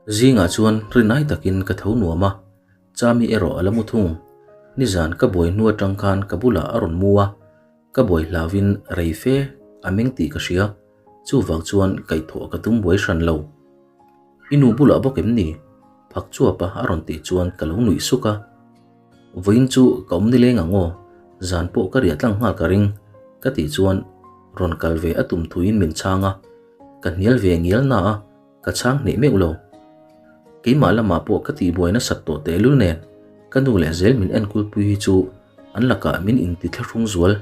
Zingah chuan rinai takin ka tho nuam a, Chami erawh a la mu thung. Nizan ka buai hnu atang khan ka bulah a rawn mu a, ka buai hlauvin rei fe a meng tih ka hria, chuvang chuan kaihthawh ka tum buai hran lo. I nu bulah bawk em ni? Phak chuapa a rawn tih chuan ka lo nuih suk a. Vawiin chu ka awm nileng ang aw, zan pawh ka riah tlang nghal ka ring, ka tih chuan rawn kal ve a tum thuin min chhang a, ka hnial ve ngial na a, ka chhang hneh meuh lo. Keimah lamah pawh ka tihbuai nasat tawh tehlul nen ka nu leh zel min enkulpui hi chu an lakah min intithlahrung zual.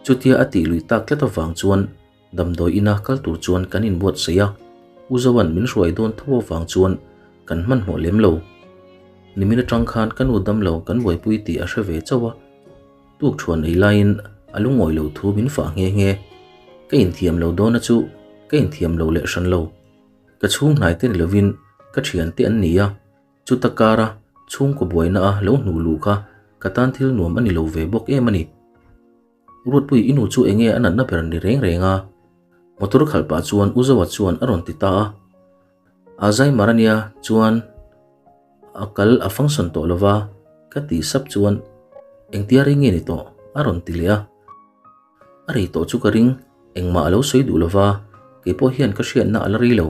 Chutia a tih lui tak tlat avang chuan damdawi ina kal tur chuan kan inbuatsaih a, U Zoan min hruai dawn tho avang chuan kan hmanhmawh lem lo. Nimin atang khan ka nu damlo kan buaipui tih a hre ve chauh a. Tuk thuan ei laiin a lungawi lo thu min fah nghe nghe. Ka inthiam lo dawn a chu ka inthiam lo leh hran lo. Ka chhung hnai te ni lovin ka thian te an ni a, chuta kara chhungkaw buaina a lo hnuh luh kha ka tan thil nuam a ni lo ve bawk em a ni. Ruatpui i nu chu enge a natna ber ni reng reng a? Motor khalh pah chuan U Zoa chuan a rawn ti ta a. Alzheimer a nia chuan a kal a function tawh lova ka tih sap chuan engtia rei nge ni tawh a rawn ti leh a. A rei tawh chu ka ring engmah a lo sawi duh lova keipawh hian ka hriatna a la rei lo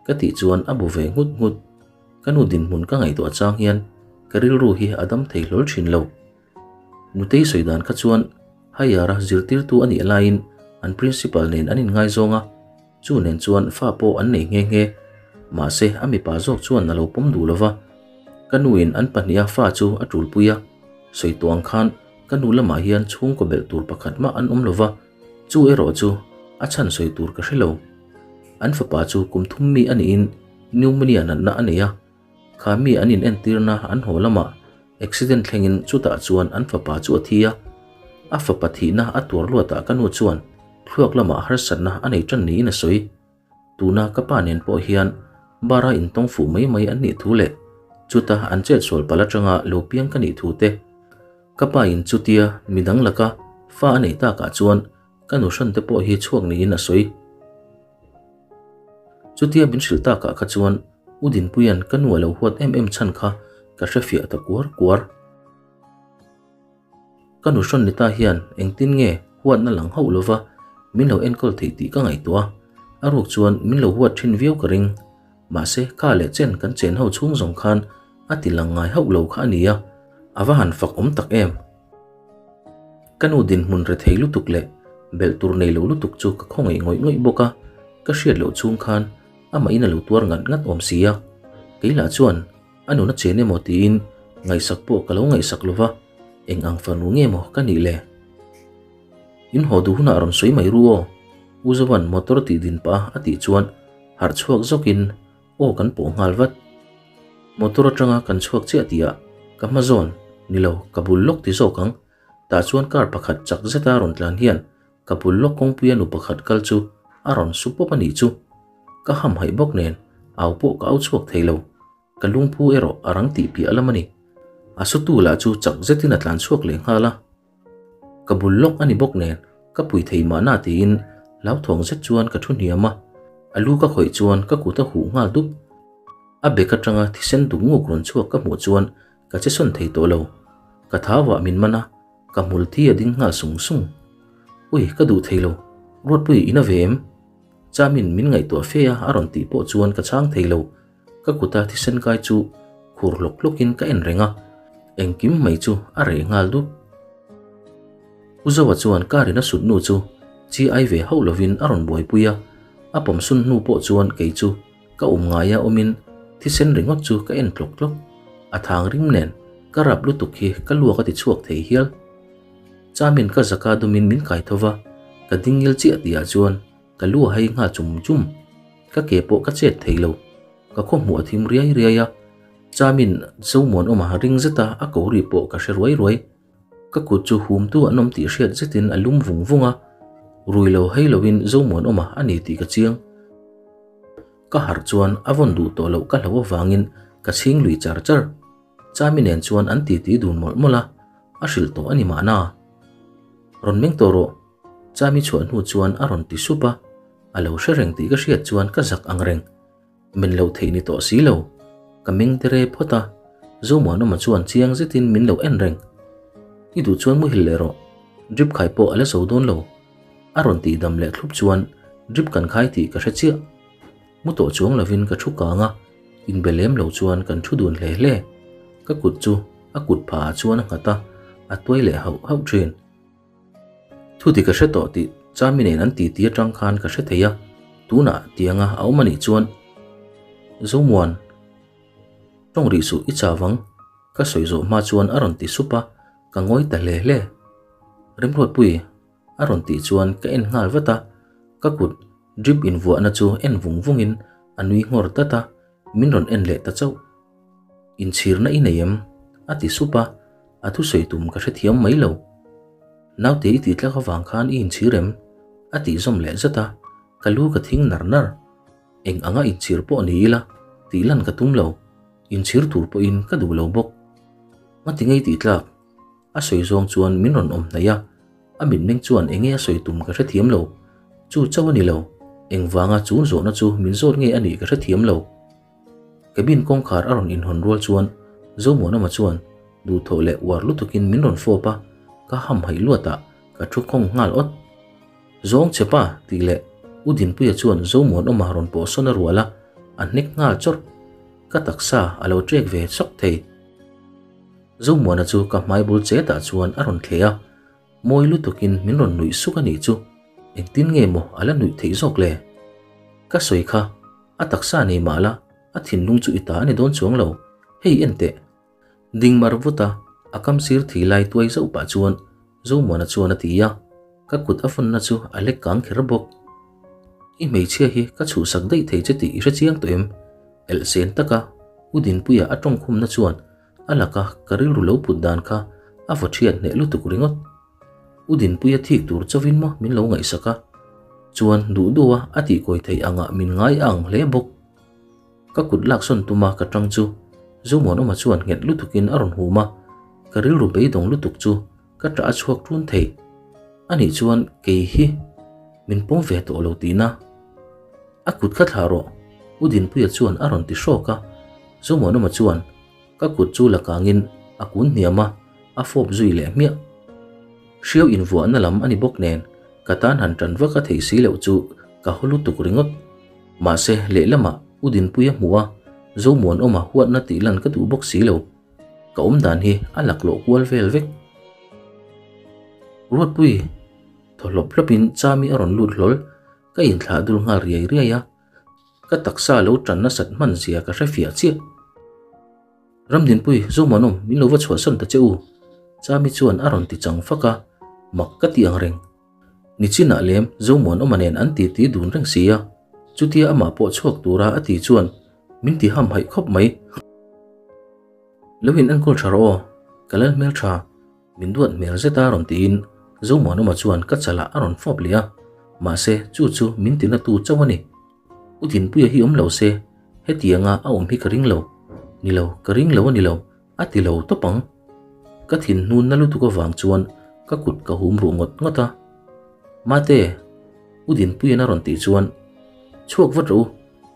ka tih chuan a bu ve nghut nghut. Ka nu dinhmun ka ngaihtuah chang hian ka rilru hi a dam thei hlawl thin lo. Nutei sawi dan kha chuan Higher-a zirtirtu a nih laiin an principal nen an inngaizawng a, chu nen chuan fa pawh an nei nghe nghe. Mahse, a mipa zawk chuan a lo pawm duh lo va, ka nuin an pahniha fa chu a tulpui a, sawi tawh ang khan ka nu lamah hian chhungkaw belh tur pakhat mah an awm lo va, chu erawh chu a chhan sawi tur ka hre lo. An fapa chu kum thum mi a niin pneumonia natna a nei a, Kha mi an inentirna an haw lamah accident thlengin chutah chuan an fapa chu a thi a, a fapa thihna a tuar luatah ka nu chuan thluak lamah harsatna a nei tan niin a sawi. Tuna ka pa nen pawh hian bar-a intawng fuh mai mai an nih thu leh chuta an chetsual palh atanga lo piang ka nih thu te ka pa in chutia midang laka fa a neih takah chuan ka nu hran te pawh hi chhuak niin a sawi. Chutia min hrilh takah kha chuan U Dinpuia'n ka nu a lo huat em em chhan kha ka hre fiah ta kuar kuar. Ka nu hrawn ni ta hian engtin nge huatna lang hauh lova min lo enkawl theih tih ka ngaihtuah a, a ruk chuan min lo huat thin viau ka ring. Mahse kha leh chen kan chen ho chhung zawng khan a ti lang ngai hauh lo kha a ni a, a va han fak awm tak em. Ka nu dinhmun rethei lutuk leh belh tur nei lo lutuk chu ka khawngaih ngawih ngawih bawk a, ka hriat loh chhung khan amah in a lo tuar ngat ngat awm si a, keilah chuan a nuna chen emaw tiin ngaihsak pawh ka lo ngaihsak lo va, eng ang fanu nge maw ka nih le? In haw duh hunah rawn sawi mai ru aw, U Zovan motor tih din pah a tih chuan harh chhuak zawkin aw kan pawh nghal vat. Motor atanga kan chhuak chiah tihah ka hma zawn, ni lo, ka bul lawk ti zawk ang, tah chuan car pakhat chak zeta rawn tlan hian ka bul lawk kawngpuia nu pakhat kal chu a rawn su pawp a nih chu. Ka hamhaih bawk nen au pawh ka au chhuak thei lo, ka lungphu erawh a rang tih piah lam a ni. A sutu lah chu chak zetin a tlan chhuak leh nghal a. Ka bul lawk a ni bawk nen ka pui thei mahna tiin hlauthawng zet chuan ka thu hniam a, a lu ka khawih chuan ka kut a huh nghal dup. A bek atanga thisen duk nguk rawn chhuak ka hmuh chuan ka che sawn thei tawh lo. Ka thau ah min man a, ka hmul thi a ding nghal sung sung. Ui, ka duh thei lo, Ruatpui in a ve em? Chamin min ngaihtuah fe a a rawn tih pawh chuan ka chhang thei lo. Ka kuta thisen kai chu khur hlawk hlawkin ka en reng a, engkim mai chu a reh nghal dup. U Zoa chuan car in a sut nu chu chi ai ve hauh lovin a rawn buaipui a, a pawm sun hnu pawh chuan kei chu ka awm ngaia awmin thisen ringawt chu ka en tlawk tlawk. A thang rim nen ka rap lutuk hi ka luak a ti chhuak thei hial. Chamin ka zaka dumin min kai tho va, ka ding ngil chiah tihah chuan Ka lu a hei nghal chum chum. Ka ke pawh ka chet thei lo. Ka khaw hmuh a thim riai riai a. Chamin Zomuan awma ring zeta a ko ri pawh ka hre ruai ruai. Ka kut chu humtu an awm tih hriat zetin a lum vung vung a. Rui lo hei loin Zomuan awma a ni tih ka chiang. Ka harh chuan a vawn duh tawh loh ka hlo avangin ka chhing lui char char. Chami nen chuan an titi dun mawlh mawlh a, a hrilh tawh a ni mahna. Rawn meng tawh rawh. Chami chhuah hnu chuan a rawn ti sup a, a lo hre reng tih ka hriat chuan ka zak ang reng. Men lo theih ni tawh si lo. Ka meng tere phawt a, Zomuanawma chuan chiang zetin min lo en reng. I duh chuan muhil leh rawh, drip khai pawh a la zo dawn lo. A rawn tih dam leh thlup chuan drip kan khai tih ka hre chiah. Mu tawh chuang lovin ka thu kang a, inbe lem lo chuan kan thu dun hle hle. Ka kut chu a kut phah ah chuan a nghat a, a tuai leh hauh hauh thin. Thu dik a hre tawh tih Chami nen an titi atang khan ka hre thei a, tunah tianga a awm anih chuan Zomuan, tawng rih suh i chau ang, ka sawi zawh hma chuan a rawn ti sup a, ka ngawi ta hle hle. Remruatpui a rawn tih chuan ka en nghal vat a, ka kut drip invuahna chu en vung vungin a nui nghawr dat a, min rawn en leh ta chauh. Inchhirna i nei em? a ti sup a, a thusawi tum ka hrethiam mai lo. Naute i tih tlak avang khan i inchhir em? a tih zawm leh zat a, ka lu ka thing nar nar. Eng anga inchhir pawh ni ila tih lan ka tum lo, inchhir tur pawhin ka duh lo bawk. Ngati ngei tih tlak? A sawi zawng chuan min rawn awm hnaih a, a mitmeng chuan enge a sawi tum ka hrethiam lo. Chu chauh a ni lo, engvanga chu zawhna chu min zawt nge a nih ka hrethiam lo. Cabin kawngkhar a rawn inhawn rual chuan Zomuanawma chuan duhthawh leh uar lutukin min rawn fawp a, ka hamhaih luatah ka thu khawng nghal awt. Zawng che pa tih leh U Dinpuia chuan Zomuanawma rawn pawhsawn a rual a, a hnek nghal chawrh. Ka taksa a lo ṭek ve chawk thei. Zomuana chu ka hmai bul chetah chuan a rawn thle a, mawi lutukin min rawn nuih suk a nih chu, engtin nge maw a la nuih theih zawk le? Ka sawi kha, a taksa nei mah la, a thinlung chu i ta a ni dawn chuang lo, hei en teh. Ding mar vut a, a kam sir thi lai tuai zauh pah chuan Zomuana chuan a ti a, ka kut a funna chu a lek kang kher bawk. I hmeichhia hi ka chhuhsak daih thei che tih i hre chiang tawh em? Elhsen taka U Dinpuia a tawngkhumna chuan A laka ka rilru lo put dan kha a vaw thiat hneh lutuk ringawt. U Dinpuia thik tur chauhin maw min lo ngaihsak a, chuan duh duh a a tihkawi theih angah min ngai a ang hle bawk. Ka kut laksawn tuma ka tang chu Zomuanawma chuan nghet lutukin a rawn hum a, ka rilru beidawng lutuk chu ka tah a chhuak ṭun thei. Anih chuan kei hi min pawm ve tawh lo tihna. A kut kha thlah rawh, U Dinpuia chuan a rawn ti hrawk a. Zomuanawma chuan ka kut chu la kangin a kun hniam a, a fawp zui leh hmiah. Hriau invuahna lam a ni bawk nen ka tan han ṭan vak a theih si loh chu ka haw lutuk ringawt. Mahse, lehlamah U Dinpuia hmuh a, Zomuanawma huatna tih lan ka duh bawk si lo. Ka awm dan hi a laklawh kual vel vek. Ruatpui, thaw hlawp hlawpin Chami a rawn lut hlawl. Ka inthlah dul nghal riai riai a, ka taksa lo tan nasat hman zia ka hre fiah chiah. Ramdinpui, Zomuanawm, min lo va chhuahsan ta che u, Chami chuan a rawn ti chang fak a, mak ka ti ang reng. Nichinah lem Zomuanawma nen an titi dun reng si a, chutia amah pawh chhuak tura a ti chuan min ti hamhaih khawp mai. Lo in enkawl tha rawh aw, ka lal hmel tha. Min duat hmel zet a rawn tiin Zomuanawma chuan ka chalah a rawn fawp leh a, mahse chu chu min tina tu chauh a ni. U Dinpuia hi awm lo se hetianga a awm hi ka ring lo. Ni lo, ka ring lo a ni lo, a ti lo tawp ang. Ka thinhnun na lutuk avang chuan ka kut ka hum ruh ngawt ngawt a. Mate, U Dinpuia'n a rawn tih chuan, Chhuak vat rawh u,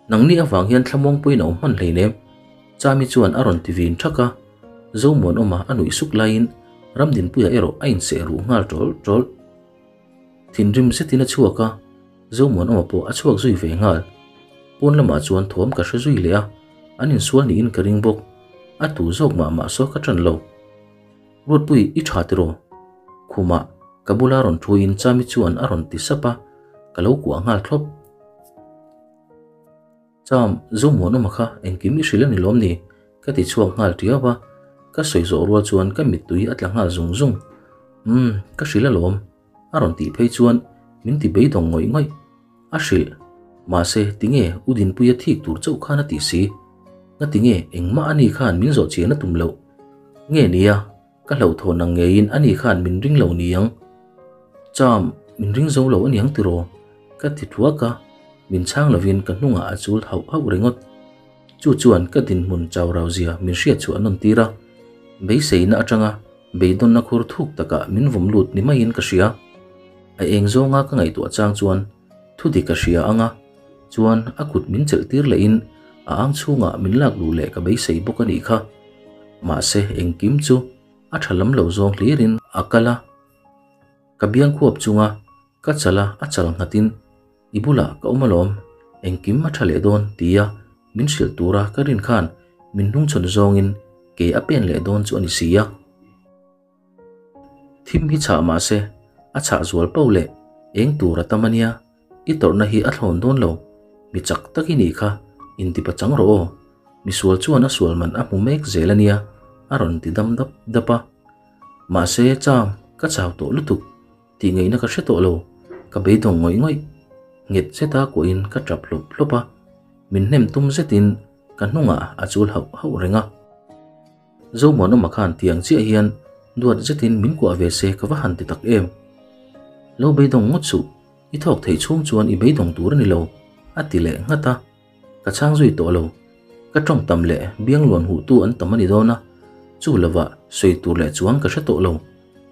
nangni avang hian thlamuang pawhin a awm hman hleinem. Chami chuan a rawn ti vin thak a, Zomuanawma a nuih suk laiin Ramdinpuia erawh a inseh ruh nghal ṭawlh ṭawlh. Thinrim zetin a chhuak a, Zomuanawma pawh a chhuak zui ve nghal. Pawn lamah chuan thawm ka hre zui leh a, an insual niin ka ring bawk. A tu zawk mah mah saw ka ṭan lo. Ruatpui, i ṭha tiraw? Khumah ka bula rawn thuin Chami chuan a rawn ti sap a, ka lo kuah nghal thlawp. Cham, Zomuanawma kha engkim i hrilh a ni lawm ni? Ka ti chhuak nghal tiau a, ka sawi zawh rual chuan ka mittui a tla nghal zung zung. Umm, ka hrilh alawm, a rawn tih phei chuan min ti beidawng ngawih ngawih. A hrilh, mahse tinge U Dinpuia thik tur chauh khan a ti si? Ngatinge engmah ani khan min zawh chian a tum loh? Nge nia, Ka hlauhthawn ang ngeiin ani khan min ring lo niang. Cham, min ring zo lo aniang tiraw? Ka ti thuak a, min chhang lovin ka hnungah a chul hauh hauh ringawt. Chu chuan ka dinhmun chau rau zia min hriat chhuah nawn tir a, beiseina atanga beidawnna khur thuk takah min vawm lut ni maiin ka hria. A eng zawnga ka ngaihtuah chang chuan thu dik ka hria ang a, chuan a kut min chelh tir lehin A ang chhungah min lak luh leh ka beisei bawk a nih kha. Mahse engkim chu a tha lam lo zawng hlirin a kal a. Ka biang khuap chunga ka chal a a chal nghatin I bulah ka awm alawm, engkim a tha leh dawn tia min hrilh tura ka rin khan min hnungchhawn zawngin ke a pen leh dawn chu a ni si a. Thim hi chhah mah se a chhah zual pauh leh eng tur a tam a nia, i tawrhna hi a thlawn dawn lo, mi chak tak i nih kha, intipa chang rawh aw, misual chuan a sual man a hmu mek zel a nia a rawn ti dam dap dap a. Mahse cham ka chau tawh lutuk. Tih ngaihna ka hre tawh lo, ka beidawng ngawih ngawih. Nghet zeta kuahin ka tap hlawp hlawp a, min hnem tum zetin ka hnungah a chul hauh hauh reng a. Zomuanawma khan tiang chiah hian duat zetin min kuah ve se ka va han ti tak em. Lo beidawng ngawt suh, i thawk theih chhung chuan i beidawng tur a ni lo, a ti leh nghat a. Ka chhang zui tawh lo. Ka tawng tam leh biang luan huh tu an tam a ni dawn a, chu lovah sawi tur leh chuang ka hre tawh lo.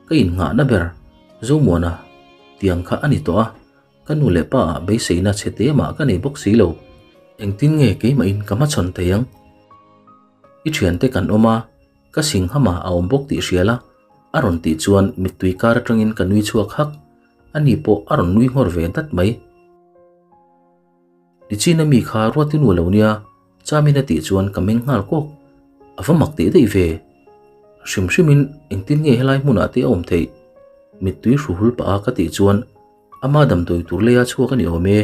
Ka innghahna ber Zomuana tiang kha a ni tawh a, ka nu leh pa ah beiseina chhe te mah ka nei bawk si lo. Engtin nge keimahin ka hmachhawn thei ang? I thiante kan awm a, ka singhama a awm bawk tih hria la, a rawn tih chuan mittui kar atangin ka nui chhuak hak. Ani pawh a rawn nui nghawr ve dat mai. Nichina mi kha ruatin u lo nia, Chamin a tih chuan ka meng nghal kawk. A va mak teh daih ve. Hrim hrimin engtin nge helai hmunah te a awm theih? Mittui hru hul pah a ka tih chuan ama damdawi tur leia chhuak a ni awm e.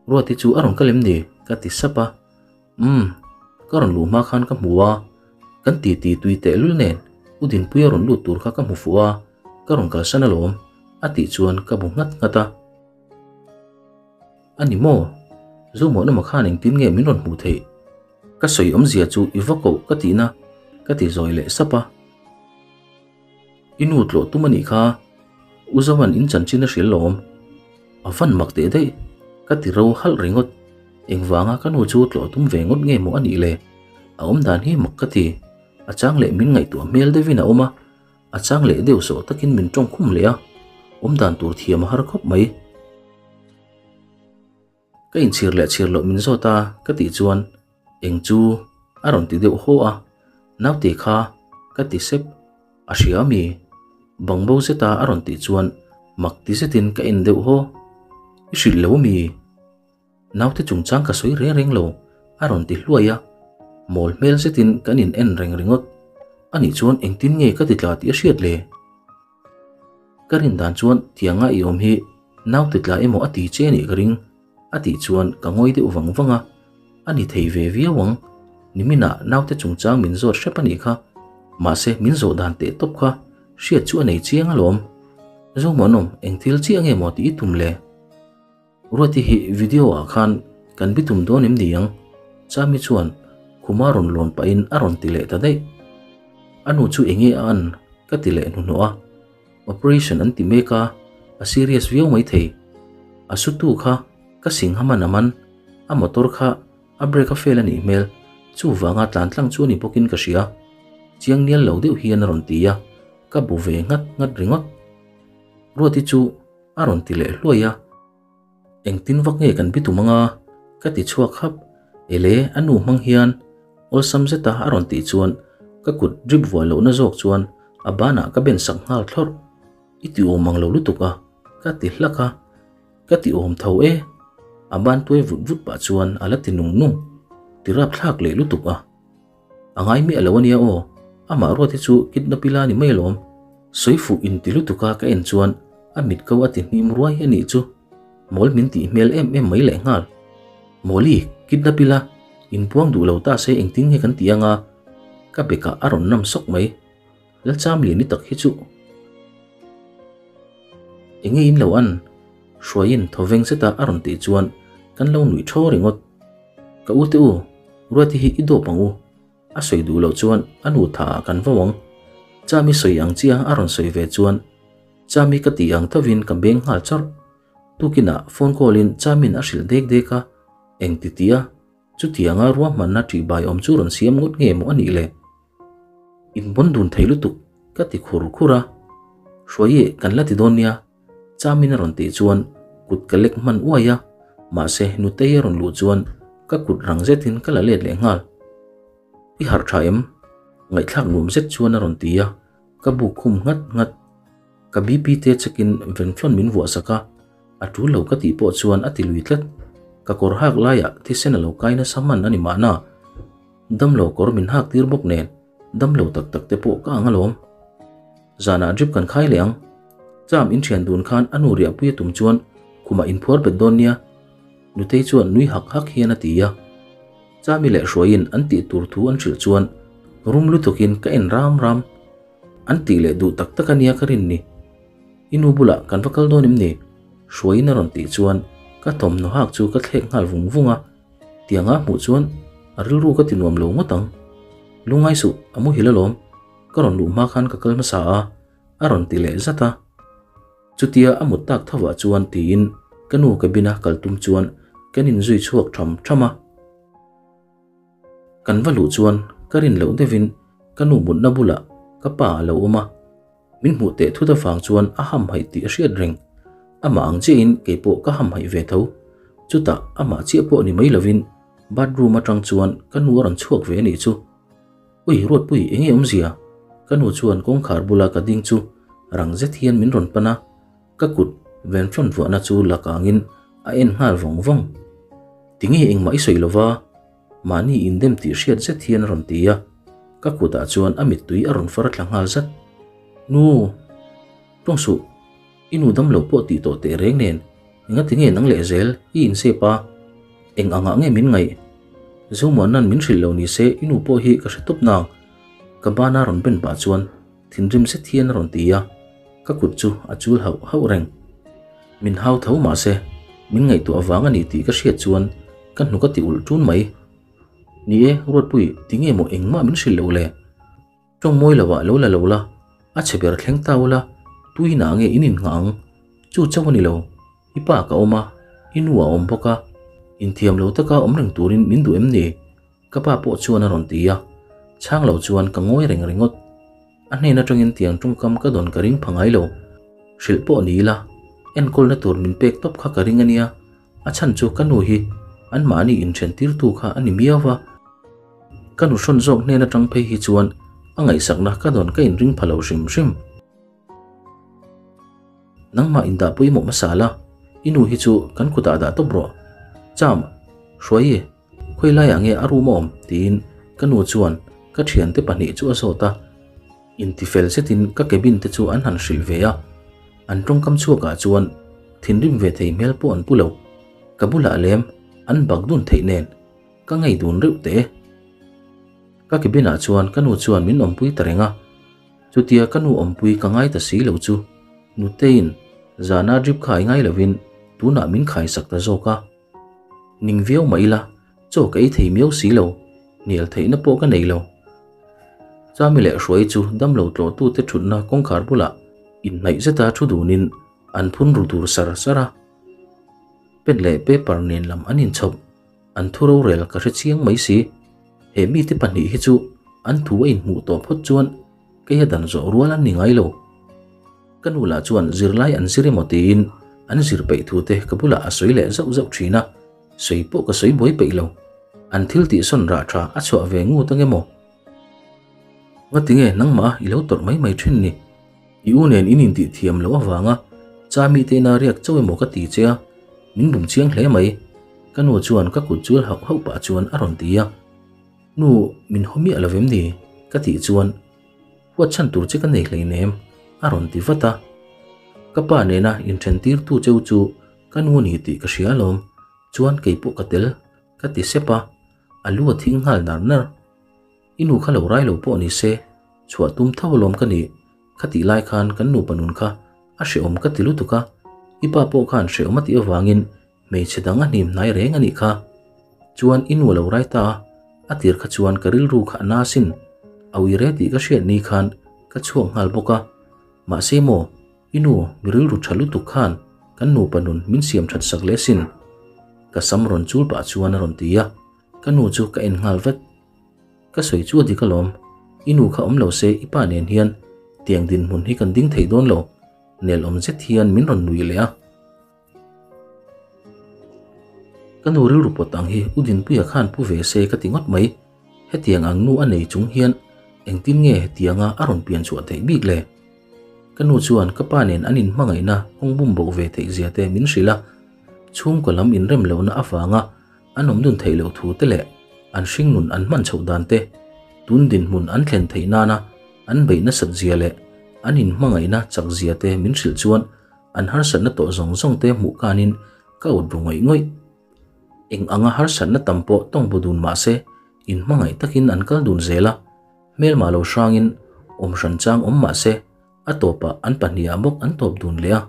Ruati chu a rawn kal em ni? ka ti sap a. Umm, ka rawn luh hma khan ka hmu a, kan titi tui tehlul nen U Dinpuia rawn lut tur kha ka hmu fuh a, ka rawn kalsan alawm a tih chuan ka bu nghat nghat a. A ni maw? Zomuanawma khan engtin nge min rawn hmuh theih? Ka sawi awmzia chu i va koh ka tihna ka ti zawi leh sap a. I nu tlawh tum a nih kha, U Zoan in chanchin a hrilh lawm. A van mak teh daih, ka ti ro halh ringawt. Engvanga ka nu chu tlawh tum ve ngawt nge maw a nih le? A awmdan hi mak ka ti. A chang leh min ngaihtuah hmel deuhin a awm a. A chang leh deuh sawh takin min tawng khum leh a, awmdan tur thiam a har khawp mai. Ka inchhir leh chhir loh min zawt a ka tih chuan eng chu a rawn ti deuh haw a, naute kha ka ti sep, a hria ami? Bangbo zeta a rawn tih chuan mak ti zetin ka en deuh haw, I hrilh lo ami? Naute chungchang ka sawi reng reng lo, a rawn ti hluai a. Mawl hmel zetin kan in en reng ringawt. Anih chuan engtin nge ka ti tla tih a hriat le? Ka rin dan chuan tianga i awm hi naute tla emaw a ti che anih ka ring, a tih chuan ka ngawi deuh vang vang a. A ni thei ve viau ang. Niminah naute chungchang min zawt hrep anih kha. Mahse min zawh dan teh tawp kha hriat chu a nei chiang alawm. Zomuanawm, eng thil chiah nge maw tih i tum le? Ruati hi video ah khan kan bi tum dawn em ni ang? Chami chuan khuma rawn lawn pahin a rawn ti leh ta daih. A nu chu enge a an? ka ti leh hnuhnawh a. Operation an ti mek a, a serious viau maithei. A sutu kha ka singha man a man, a motor kha a brake a fail a nih hmel, chuvanga tlan tlang chu a ni bawkin ka hria. Chiang nial lo deuh hian a rawn ti a, ka bu ve nghat nghat ringawt. Ruati chu A rawn ti leh hluai a, Engtin vak nge kan bitum anga? ka ti chhuak hap. Ele, a nu hmang hian awlsam zeta a rawn tih chuan ka kut drip vuah lohna zawk chuan a banah ka ben sak nghal thlawrh. I ti awm ang lo lutuk a, ka ti hlak a. Ka ti awm tho e. A ban tuai vut vut pah chuan a la ti nung nung. Ti rapthlak leh lutuk a. A ngai miah lo ania aw, amah ruat hi chu kidnap ila ni mai alawm. Sawi fuh inti lutuk a ka en chuan a mit ko a ti hnim ruai a nih chu. Mawl min tih hmel em em mai leh nghal. Mawli, kidnap ila, inpuang duh lo ta se engtin nge kan ti anga? Ka bekah a rawn nam sawk mai. Lalchamliani tak hi chu. Enge in lo an? Hruaiin thawveng zeta a rawn tih chuan kan lo nuih thaw ringawt. Ka u te u, Ruati hi i dawp ang u. A sawi duh loh chuan a nu tha ah kan vau ang. Chami sawi ang chiah a rawn sawi ve chuan Chami ka tih ang thovin ka beng nghal chawrh. Tukinah phone call in Chamin a hrilh dek dek a, eng ti tia chutianga ruahmanna ṭihbai awm chu rawn siam ngawt nge maw a nih le? In bawn dun thei lutuk ka ti khur khur a, Hruaii kan la ti dawn nia, Chamin a rawn tih chuan kut ka lek hman uai a, mahse Nutei a rawn luh chuan ka kut rang zetin ka la let leh nghal. I harh tha em? Ngaihthlak nuam zet chuan a rawn ti a, ka buk khum nghat nghat. Ka BP te check-in venflon min vuah sak a, a tul lo ka tih pawh chuan a ti lui tlat. Ka kawr hak laiah thisen a lo kai nasa hman a ni mahna. Damlo kawr min hak tir bawk nen damlo tak tak te pawh ka ang alawm. Zanah drip kan khai leh ang. Cham inthian dun khan a nu riahpui a tum chuan khumah inphuar bet dawn nia. Nutei chuan nui hak hak hian a ti a. Chami leh Hruaiin an tih tur thu an hrilh chuan rum lutukin ka en ram ram. An tih leh duh tak tak a nia ka rin ni. I nu bulah kan va kal dawn em ni? Hruaiin a rawn tih chuan ka thawmhnaw hak chu ka thlek nghal vung vung a. Tianga hmuh chuan a rilru ka ti nuam lo ngawt ang. Lungngai suh, a muhil alawm. Ka rawn luh hma khan ka kal hmasa a, a rawn ti leh zat a. Chutia a mut tak thovah chuan tiin ka nu cabin-a kal tum chuan kan inzui chhuak tham tham a. Kan va luh chuan ka rin loh deuhin ka nu mutna bulah ka pa a lo awm a. Min hmuh teh thut avang chuan a hamhaih tih a hriat reng. Amah ang chiahin kei pawh ka hamhaih ve tho. Chutah amah chiah pawh ni mai lovin bathroom atang chuan ka nu a rawn chhuak ve a nih chu. Ui Ruatpui enge awmzia? Ka nu chuan kawngkhar bula ka ding chu rang zet hian min rawn pan a, ka kut venflon vuahna chu la kangin a en nghal vawng vawng. Tinge engmah i sawi lova? Mahni indem tih hriat zet hian a rawn ti a, ka kutah chuan a mittui a rawn far thla nghal zat. Nu! Tawng suh, i nu dam lo pawh tih tawh teh reng nen, engati nge nang leh zel i insep a? Eng angah nge min ngaih? Zomuanna'n min hrilh lo ni se i nu pawh hi ka hre tawp nang. Ka bana rawn ben pah chuan thinrim zet hian a rawn ti a, ka kut chu a chul hauh hauh reng. Min hau tho mahse, min ngaihtuah vang a ni tih ka hriat chuan ka hnuk a ti ulh ṭun mai. Ni e, Ruatpui, tinge maw engmah min hrilh loh le? Ṭawng mawi lovah lo la lo la, a chhe ber thleng ta ula, tuinah nge in innghah ang? Chu chauh a ni lo, i pa ka awm a, i nu a awm bawk a, inthiam lo taka awm reng turin min duh em ni? Ka pa pawh chuan a rawn ti a, chhang lo chuan ka ngawi reng ringawt. A hnen atangin tiang tawngkam ka dawn ka ring pha ngai lo. Hrilh pawh ni ila, enkawlna tur min pek tawp kha ka ring a nia, a chhan chu ka nu hi anmahni inthen tirtu kha a ni miau va. Ka nu hrawn zawk hnen atang phei hi chuan a ngaihsakna ka dawn ka inring pha lo hrim hrim. Nangmah indah pawimawh hmasa la, i nu hi chu kan kutah dah tawp rawh. Cham, Hruaii. Khawi laiah nge a room a awm? tiin ka nu chuan ka thiante pahnih chu a zawt a. Intifel zetin ka cabin te chu an han hrilh ve a, an tawngkam chhuakah chuan thinrim ve thei hmel pawh an pu lo. Ka bulah lem an bak dun theih nen ka ngei dun reuh teh e. Ka cabin ah chuan ka nu chuan min awmpui ta reng a, chutia ka nu awmpui ka ngai ta si lo chu Nuteiin zana drip khai ngai lovin tunah min khaisak ta zawk a. Ning viau mah ila, chaw ka ei thei miau si lo, hnial theihna pawh ka nei lo. Chami leh Hruai chu damlo tlawhtute thutna kawngkhar bulah inhnaih zeta thu dunin an phun ru dur sar sar a. Pen leh paper nen lam an inchhawp, an thu rorel ka hre chiang mai si. He mite pahnih hi chu an thu a inhmuh tawh phawt chuan keia dan zawh rual an ni ngai lo. Ka nu lah chuan zirlai an zir emaw tiin an zir peih thu te ka bulah a sawi leh zauh zauh thin a, sawi pawh ka sawi buai peih lo. An thil tih sawn rah tha a chhuah ve ngut ang emaw? Ngatinge nangmah i lo tawrh mai mai thin ni? I u nen in intih thiam loh avanga cha mite ina riak chauh emaw ka ti che a, min bum chiang hle mai. Ka nu chuan ka kut chul hauh hauh pah chuan a rawn ti a. Nu, min haw miah lo vem ni? Ka tih chuan Huat chhan tur che ka nei hleinem, a rawn ti vat a. Ka pa nena inthen tirtu cheu chu ka nu a ni tih ka hria alawm, chuan kei pawh ka tel, ka ti sep a, a lu a thing nghal nar nar. I nu kha lo rai lo pawh ni se, chhuah tum tho alawm ka nih, kha tih lai khan kan nupa nun kha a hrehawm ka ti lutuk a, i pa pawh khan hrehawm a tih avangin Hmeichhe dang a hnim hnai reng a nih kha. Chuan i nu a lo rai ta a, a tir kha chuan ka rilru kha a na sin. A ui re tih ka hriat ni khan ka chhuak nghal bawk a. Mahse maw, i nu mi rilru tha lutuk khan kan nupa nun min siam that sak leh sin. Ka sam rawn chul pah chuan a rawn ti a, ka nu chu ka en nghal vat. Ka sawi chu a dik alawm, i nu kha awm lo se i pa nen hian tiang dinhmun hi kan ding thei dawn lo, nelawm zet hian min rawn nui leh a. Ka nu rilru pawt ang hi U Dinpuia khan pu ve se ka ti ngawt mai. Hetiang ang nu a nei chung hian engtin nge hetianga a rawn pian chhuah theih bik le? Ka nu chuan ka pa nen an inhmangaihna kawng bum boh ve theih zia te min hrilh a, chhungkaw lam inrem lohna avanga an awm dun theih loh thu te leh an hringnun an hman chhoh dan te, tun dinhmun an thlen theih nana an beih nasat zia leh an inhmangaihna chak zia te min hrilh chuan an harsatna tawh zawng zawng te hmuh kanin ka ut ru ngawih ngawih. Eng anga harsatna tam pawh tawng bu dun mah se inhmangaih takin an kal dun zel a, hmelmah lo hrangin awm hran chang awm mah se a tawpah an pahnihah bawk an tawp dun leh a.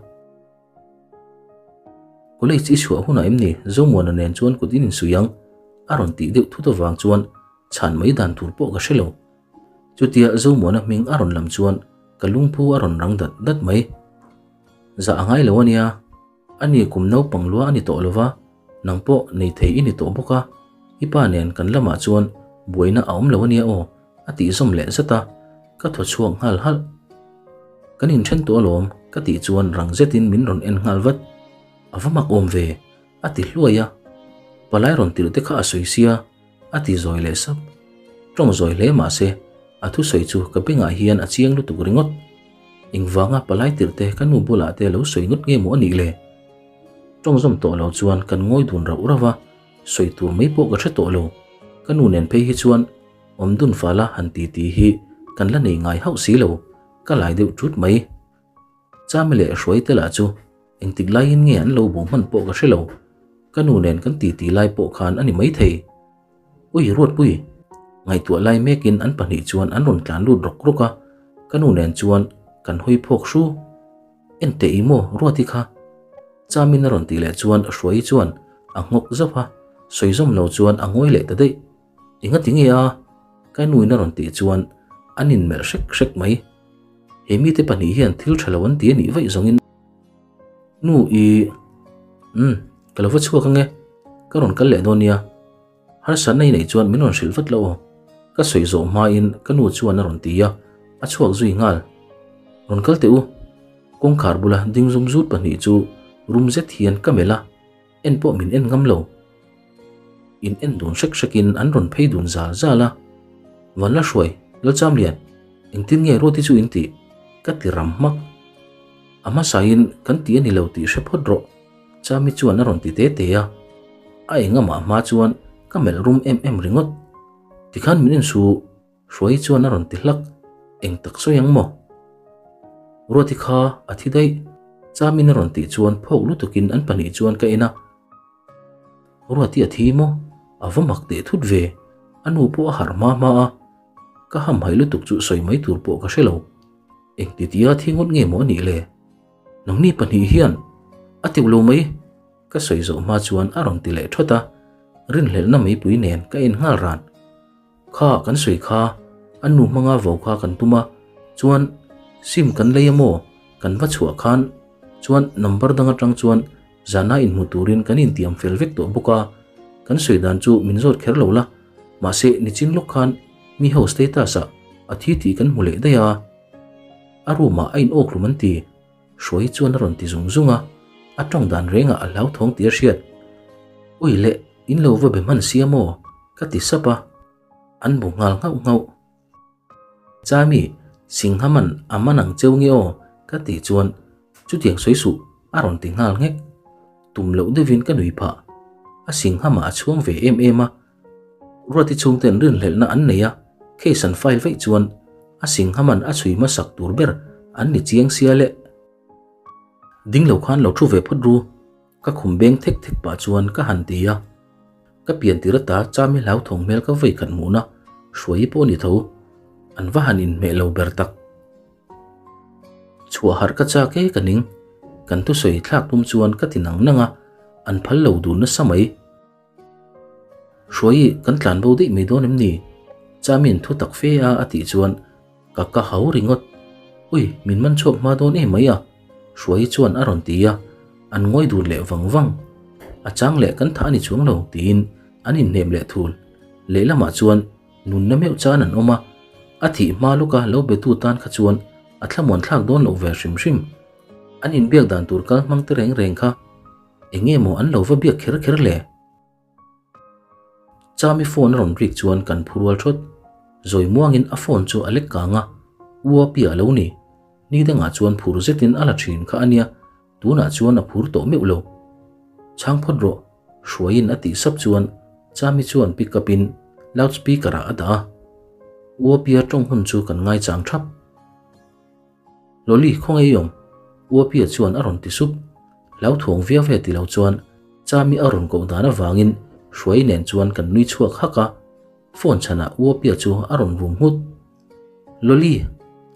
College i chhuah hunah em ni Zomuana nen chuan kut in insuih ang? a rawn tih deuh thut avang chuan chhan mai dan tur pawh ka hre lo. Chutia Zomuana hming a rawn lam chuan ka lungphu a rawn rang dat dat mai. Zah a ngai lo a nia, a ni kum naupang lua a ni tawh lo va, nang pawh nei thei i ni tawh bawk a, i pa nen kan lamah chuan buaina a awm lo a nia aw, a tih zawm leh zat a, ka thaw chhuak nghal halh. Kan inthen tawh alawm, ka tih chuan rang zetin min rawn en nghal vat. A va mak awm ve, a ti hluai a. Palai rawn tirh te kha a sawi sia, a ti zawi leh sap. Tawng zawi hle mah se, a thusawi chu ka bengah hian a chiang lutuk ringawt. Engvanga palai tirh te ka nu bulah te lo sawi ngawt nge maw a nih le? Tawng zawm tawh lo chuan kan ngawi dun rauh rauh a, sawi tur mai pawh ka hre tawh lo. Ka nu nen phei hi chuan awm dun fala han ti ti hi kan la nei ngai hauh si lo, ka lai deuh ṭut mai. Chami leh Hruaite lah chu engtik laiin nge an lo bu hman pawh ka hre lo, ka nu nen kan titi lai pawh khan a ni maithei. Ui Ruatpui! Ngaihtuah lai mekin an pahnih chuan an rawn tlan lut rawk rawk a, ka nu nen chuan kan hawi phawk hru. Enteh i maw Ruati kha? Chamin a rawn tih leh chuan Hruaii chuan a nghawk zauh a, sawi zawm lo chuan a ngawi leh ta daih. Engati nge a? Ka nuin a rawn tih chuan an inmelh hrek hrek mai. He mite pahnih hian thil tha lo an ti a nih vaih zawngin Nu i Umm, ka lo va chhuak ange, ka rawn kal leh dawn nia. Harsatna i neih chuan min rawn hrilh vat lo aw. Ka sawi zawh hmain ka nu chuan a rawn ti a, a chhuak zui nghal. Rawn kal teh u. Kawngkhar bula ding zum zut pahnih chu rum zet hian ka melh a. En pawh min en ngam lo. In en dun hrek hrek in an rawn phei dun zal zal a. Vanla hruai, Lalchamlian, engtin nge Ruati chu in tih? Ka ti ram hmak. A hmasa in kan ti a ni lo tih hre phawt rawh, Chami chuan a rawn ti te te a. A engamah hma chuan ka melh rum em em ringawt. Tikhan min insu Hruai chuan a rawn ti hlak, Eng tak sawi ang maw? Ruati kha a thi daih, Chamin a rawn tih chuan phawk lutukin an pahnih chuan ka en a. Ruati a thi maw? A va mak teh thut ve, a nu pawh a harh hma hma a, ka hamhaih lutuk chu sawi mai tur pawh ka hre lo. Eng titia thi ngawt nge maw a nih le? Nangni pahnih hian a teuh lo mai. Ka sawi zawh hma chuan a rawn ti leh thawt a, rinhlelhna meipui nen ka en nghal ran. Kha kan sawi kha, a nu hmanga vo kha kan tum a, chuan sim kan lei a maw kan va chhuah khan chuan number dang atang chuan zana inhmu turin kan intiam fel vek tawh bawk a, kan sawi dan chu min zawt kher lo la, mahse nichin lawk khan mi ho status ah a thi tih kan hmu leh daih a, a room ah a in awk hlum an ti. Hruai chuan a rawn ti zung zung a, a tawng dan rengah a hlauthawng tih a hriat. Ui leh, in lo va be hman sia maw? ka ti sap a, an bu nghal nghauh nghauh. Chami, Singha man a man ang cheu nge aw? ka tih chuan chutiang sawi suh a rawn ti nghal nghek. Tum loh deuhin ka nui phah. A Singha mah a chhuang ve em em a, Ruati chhungten rinhlelhna an nei a, case an file vaih chuan a Singha man a chhui hmasak tur ber an ni chiang sia le. Ding lo khan lo thu ve phawt ru, ka khum beng thek thek pah chuan ka han ti a. Ka pian tir ata Chami hlauthawng hmel ka vawi khat hmuhna hruai pawh a ni tho, an va han inhmeh lo ber tak. Chhuah harh ka chak e ka ning, kan thusawi thlak tum chuan ka ti nang nang a, an phal lo dun nasa mai. Hruai kan tlan bo daih mai dawn em ni? Chamin thu tak fe a a tih chuan ka ka hau ringawt. Ui, min man chhuak hma dawn em mai a? Hruai chuan a rawn ti a, an ngawi dun leh vang vang. A chang leh kan thah a ni chuang lo tiin an inhnem leh thul. Lehlamah chuan nunna meuh chan an awm a, a thih hma lawka lo betu tan kha chuan a thlamuan thlak dawn loh ve hrim hrim. An inbiak dan tur kal hmang te reng reng kha Eng nge maw an lo va biak kher kher le? Chami phone a rawn rik chuan kan phu rual thawt. Zawi muangin a phone chu a lek kang a, U Apia a lo ni. Ni dangah chuan phur zetin a la thin kha a nia, tunah chuan a phur tawh meuh lo. Chhang phawt rawh, Hruaiin a tih sap chuan Chami chuan pick up in loud speaker ah a dah a. U Apia tawng hun chu kan ngaichang thap. Lawli khaw ngei awm? Uapia chuan a rawn ti sup. Hlauthawng viau ve ti lo chuan Chami a rawn koh dan avangin Hruai nen chuan kan nui chhuak hak a, phone chhanah Uapia chu a rawn rum nghut. Lawli!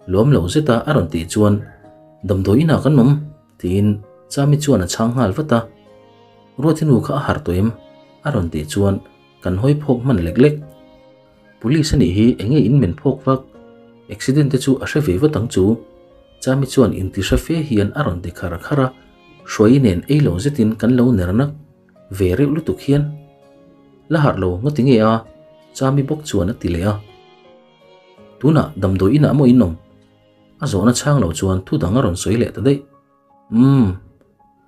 Lawm lo zeta a rawn tih chuan Damdawi inah kan awm tiin Chami chuan a chhang nghal vat a. Ruathinu kha a harh tawh em? a rawn tih chuan kan hawi phawk hman lek lek. Police a nih hi enge in men phawk vak? Accident te chu a hre ve vat ang chu. Chami chuan inti hre fe hian a rawn ti khar khar a, Hruai nen ei lo zetin kan lo ner nak ve reuh lutuk hian. La harh lo ngati nge a? Chami bawk chuan a ti leh a. Tunah damdawi inah maw in awm? A zawhna chhang lo chuan thu dang a rawn sawi leh ta daih. Umm,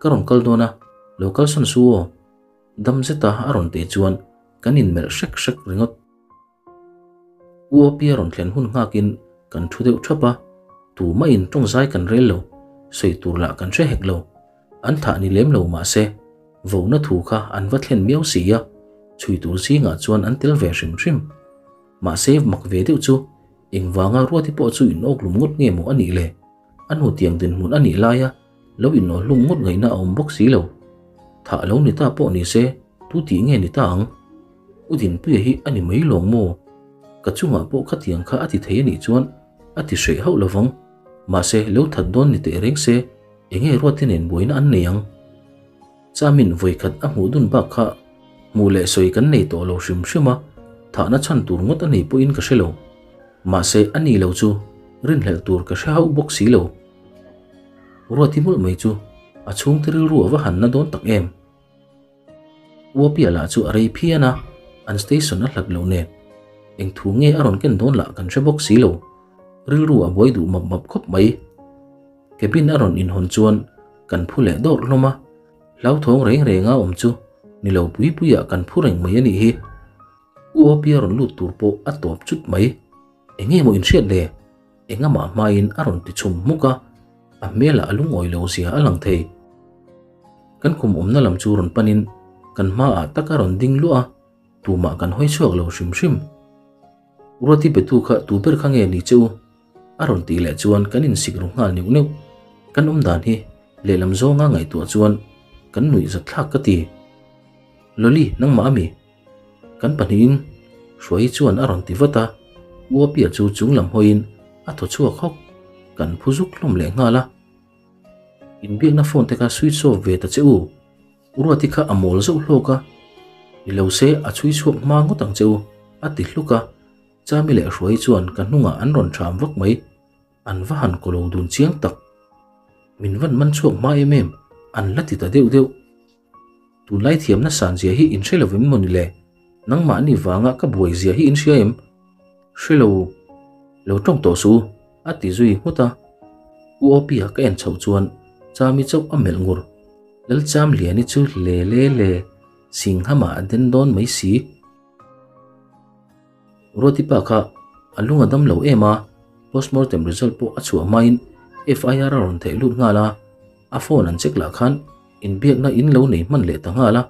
ka rawn kal dawn a, lo kalsan su aw. Dam zeta a rawn tih chuan kan inmelh hrek hrek ringawt. U Opia rawn thlen hun nghakin kan thu deuh thap a, tumah-in tawngzai kan rel lo, sawi tur lah kan hre hek lo. An thah ni lem lo mah se, vona thu kha an va thlen miau si a, chhui tur zingah chuan an tel ve hrim hrim. Mahse mak ve deuh chu engvanga Ruati pawh chu inawklum ngawt nge maw a nih le? A hnu tiang dinhmun a nih laia lo inawhlum ngawt ngaihna a awm bawk si lo. Thah lo ni ta pawh ni se, tu tih nge ni ta ang? U Dinpuia hi a ni mai lawng maw? Ka chungah pawh khatiang kha a ti thei a nih chuan a ti hreh hauh lovang. Mahse, lo that dawn ni teh reng se, enge Ruati nen buaina an nei ang? Chamin vawikhat a hmuh dun bak kha hmuh leh sawi kan nei tawh lo hrim hrim a, thahna chhan tur ngawt a nei pawhin ka hre lo. Mahse, a ni lo chu rinhlelh tur ka hre hauh bawk si lo. Ruati mawlh mai chu a chhungte rilru a va han na dawn tak em. Uapia lah chu a rei phian a, an station a hlat loh nen. Eng thu nge a rawn ken dawn lah kan hre bawk si lo. Rilru a buai duh map map khawp mai. Cabin a rawn inhawn chuan kan phu leh dawrh hlawm a, hlauthawng reng renga awm chu ni lo pui puiah kan phu reng mai a nih hi. U Opia rawn lut tur pawh a tawp chut mai. Eng nge maw inhriat le? Engamah hmain a rawn ti chhum hmuk a, a hmelah a lungawi lo zia a lang thei. Kan khum awmna lam chu rawn panin kan hmaah tak a rawn ding luah a, tumah kan hawi chhuak lo hrim hrim. Ruati betu kha tu ber kha nge ni che u? A rawn tih leh chuan kan insik ru nghal neuh neuh. Kan awm dan hi lehlam zawnga ngaihtuah chuan kan nuih zat thlak ka ti. Loli, nangmah ami? Kan pahnihin Hruai chuan a rawn ti vat a, Uapia chu chung lam hawiin a thaw chhuak hawk. Kan phu zuk hlawm leh nghal a. Inbiakna phone te kha switch off ve ta che u. Ruati kha a mawl zauh hlawk a, ni lo se a chhui chhuak hma ngawt ang che u, a ti hluk a. Chami leh Hruai chuan ka hnungah an rawn ṭham vak mai. An va han kaw lo dun chiang tak. Min van man chhuak hma em em, an la ti ta deuh deuh. Tunlai thiamna san zia hi in hre lo em mawni le? Nangmahni vanga ka buai zia hi in hria em? Hre lo, lo tawng tawh suh u, a ti zui nghut a. U Opia ka en chhoh chuan Chami chauh a melh ngur. Lalchamliani chu le le le, Singhamah a den dawn mai si. Ruati pa kha a lung a dam lo em a, postmortem result pawh a chhuah hmain FIR a rawn theih lut nghal a, a phone an check lah khan inbiakna in lo nei hman leh ta nghal a,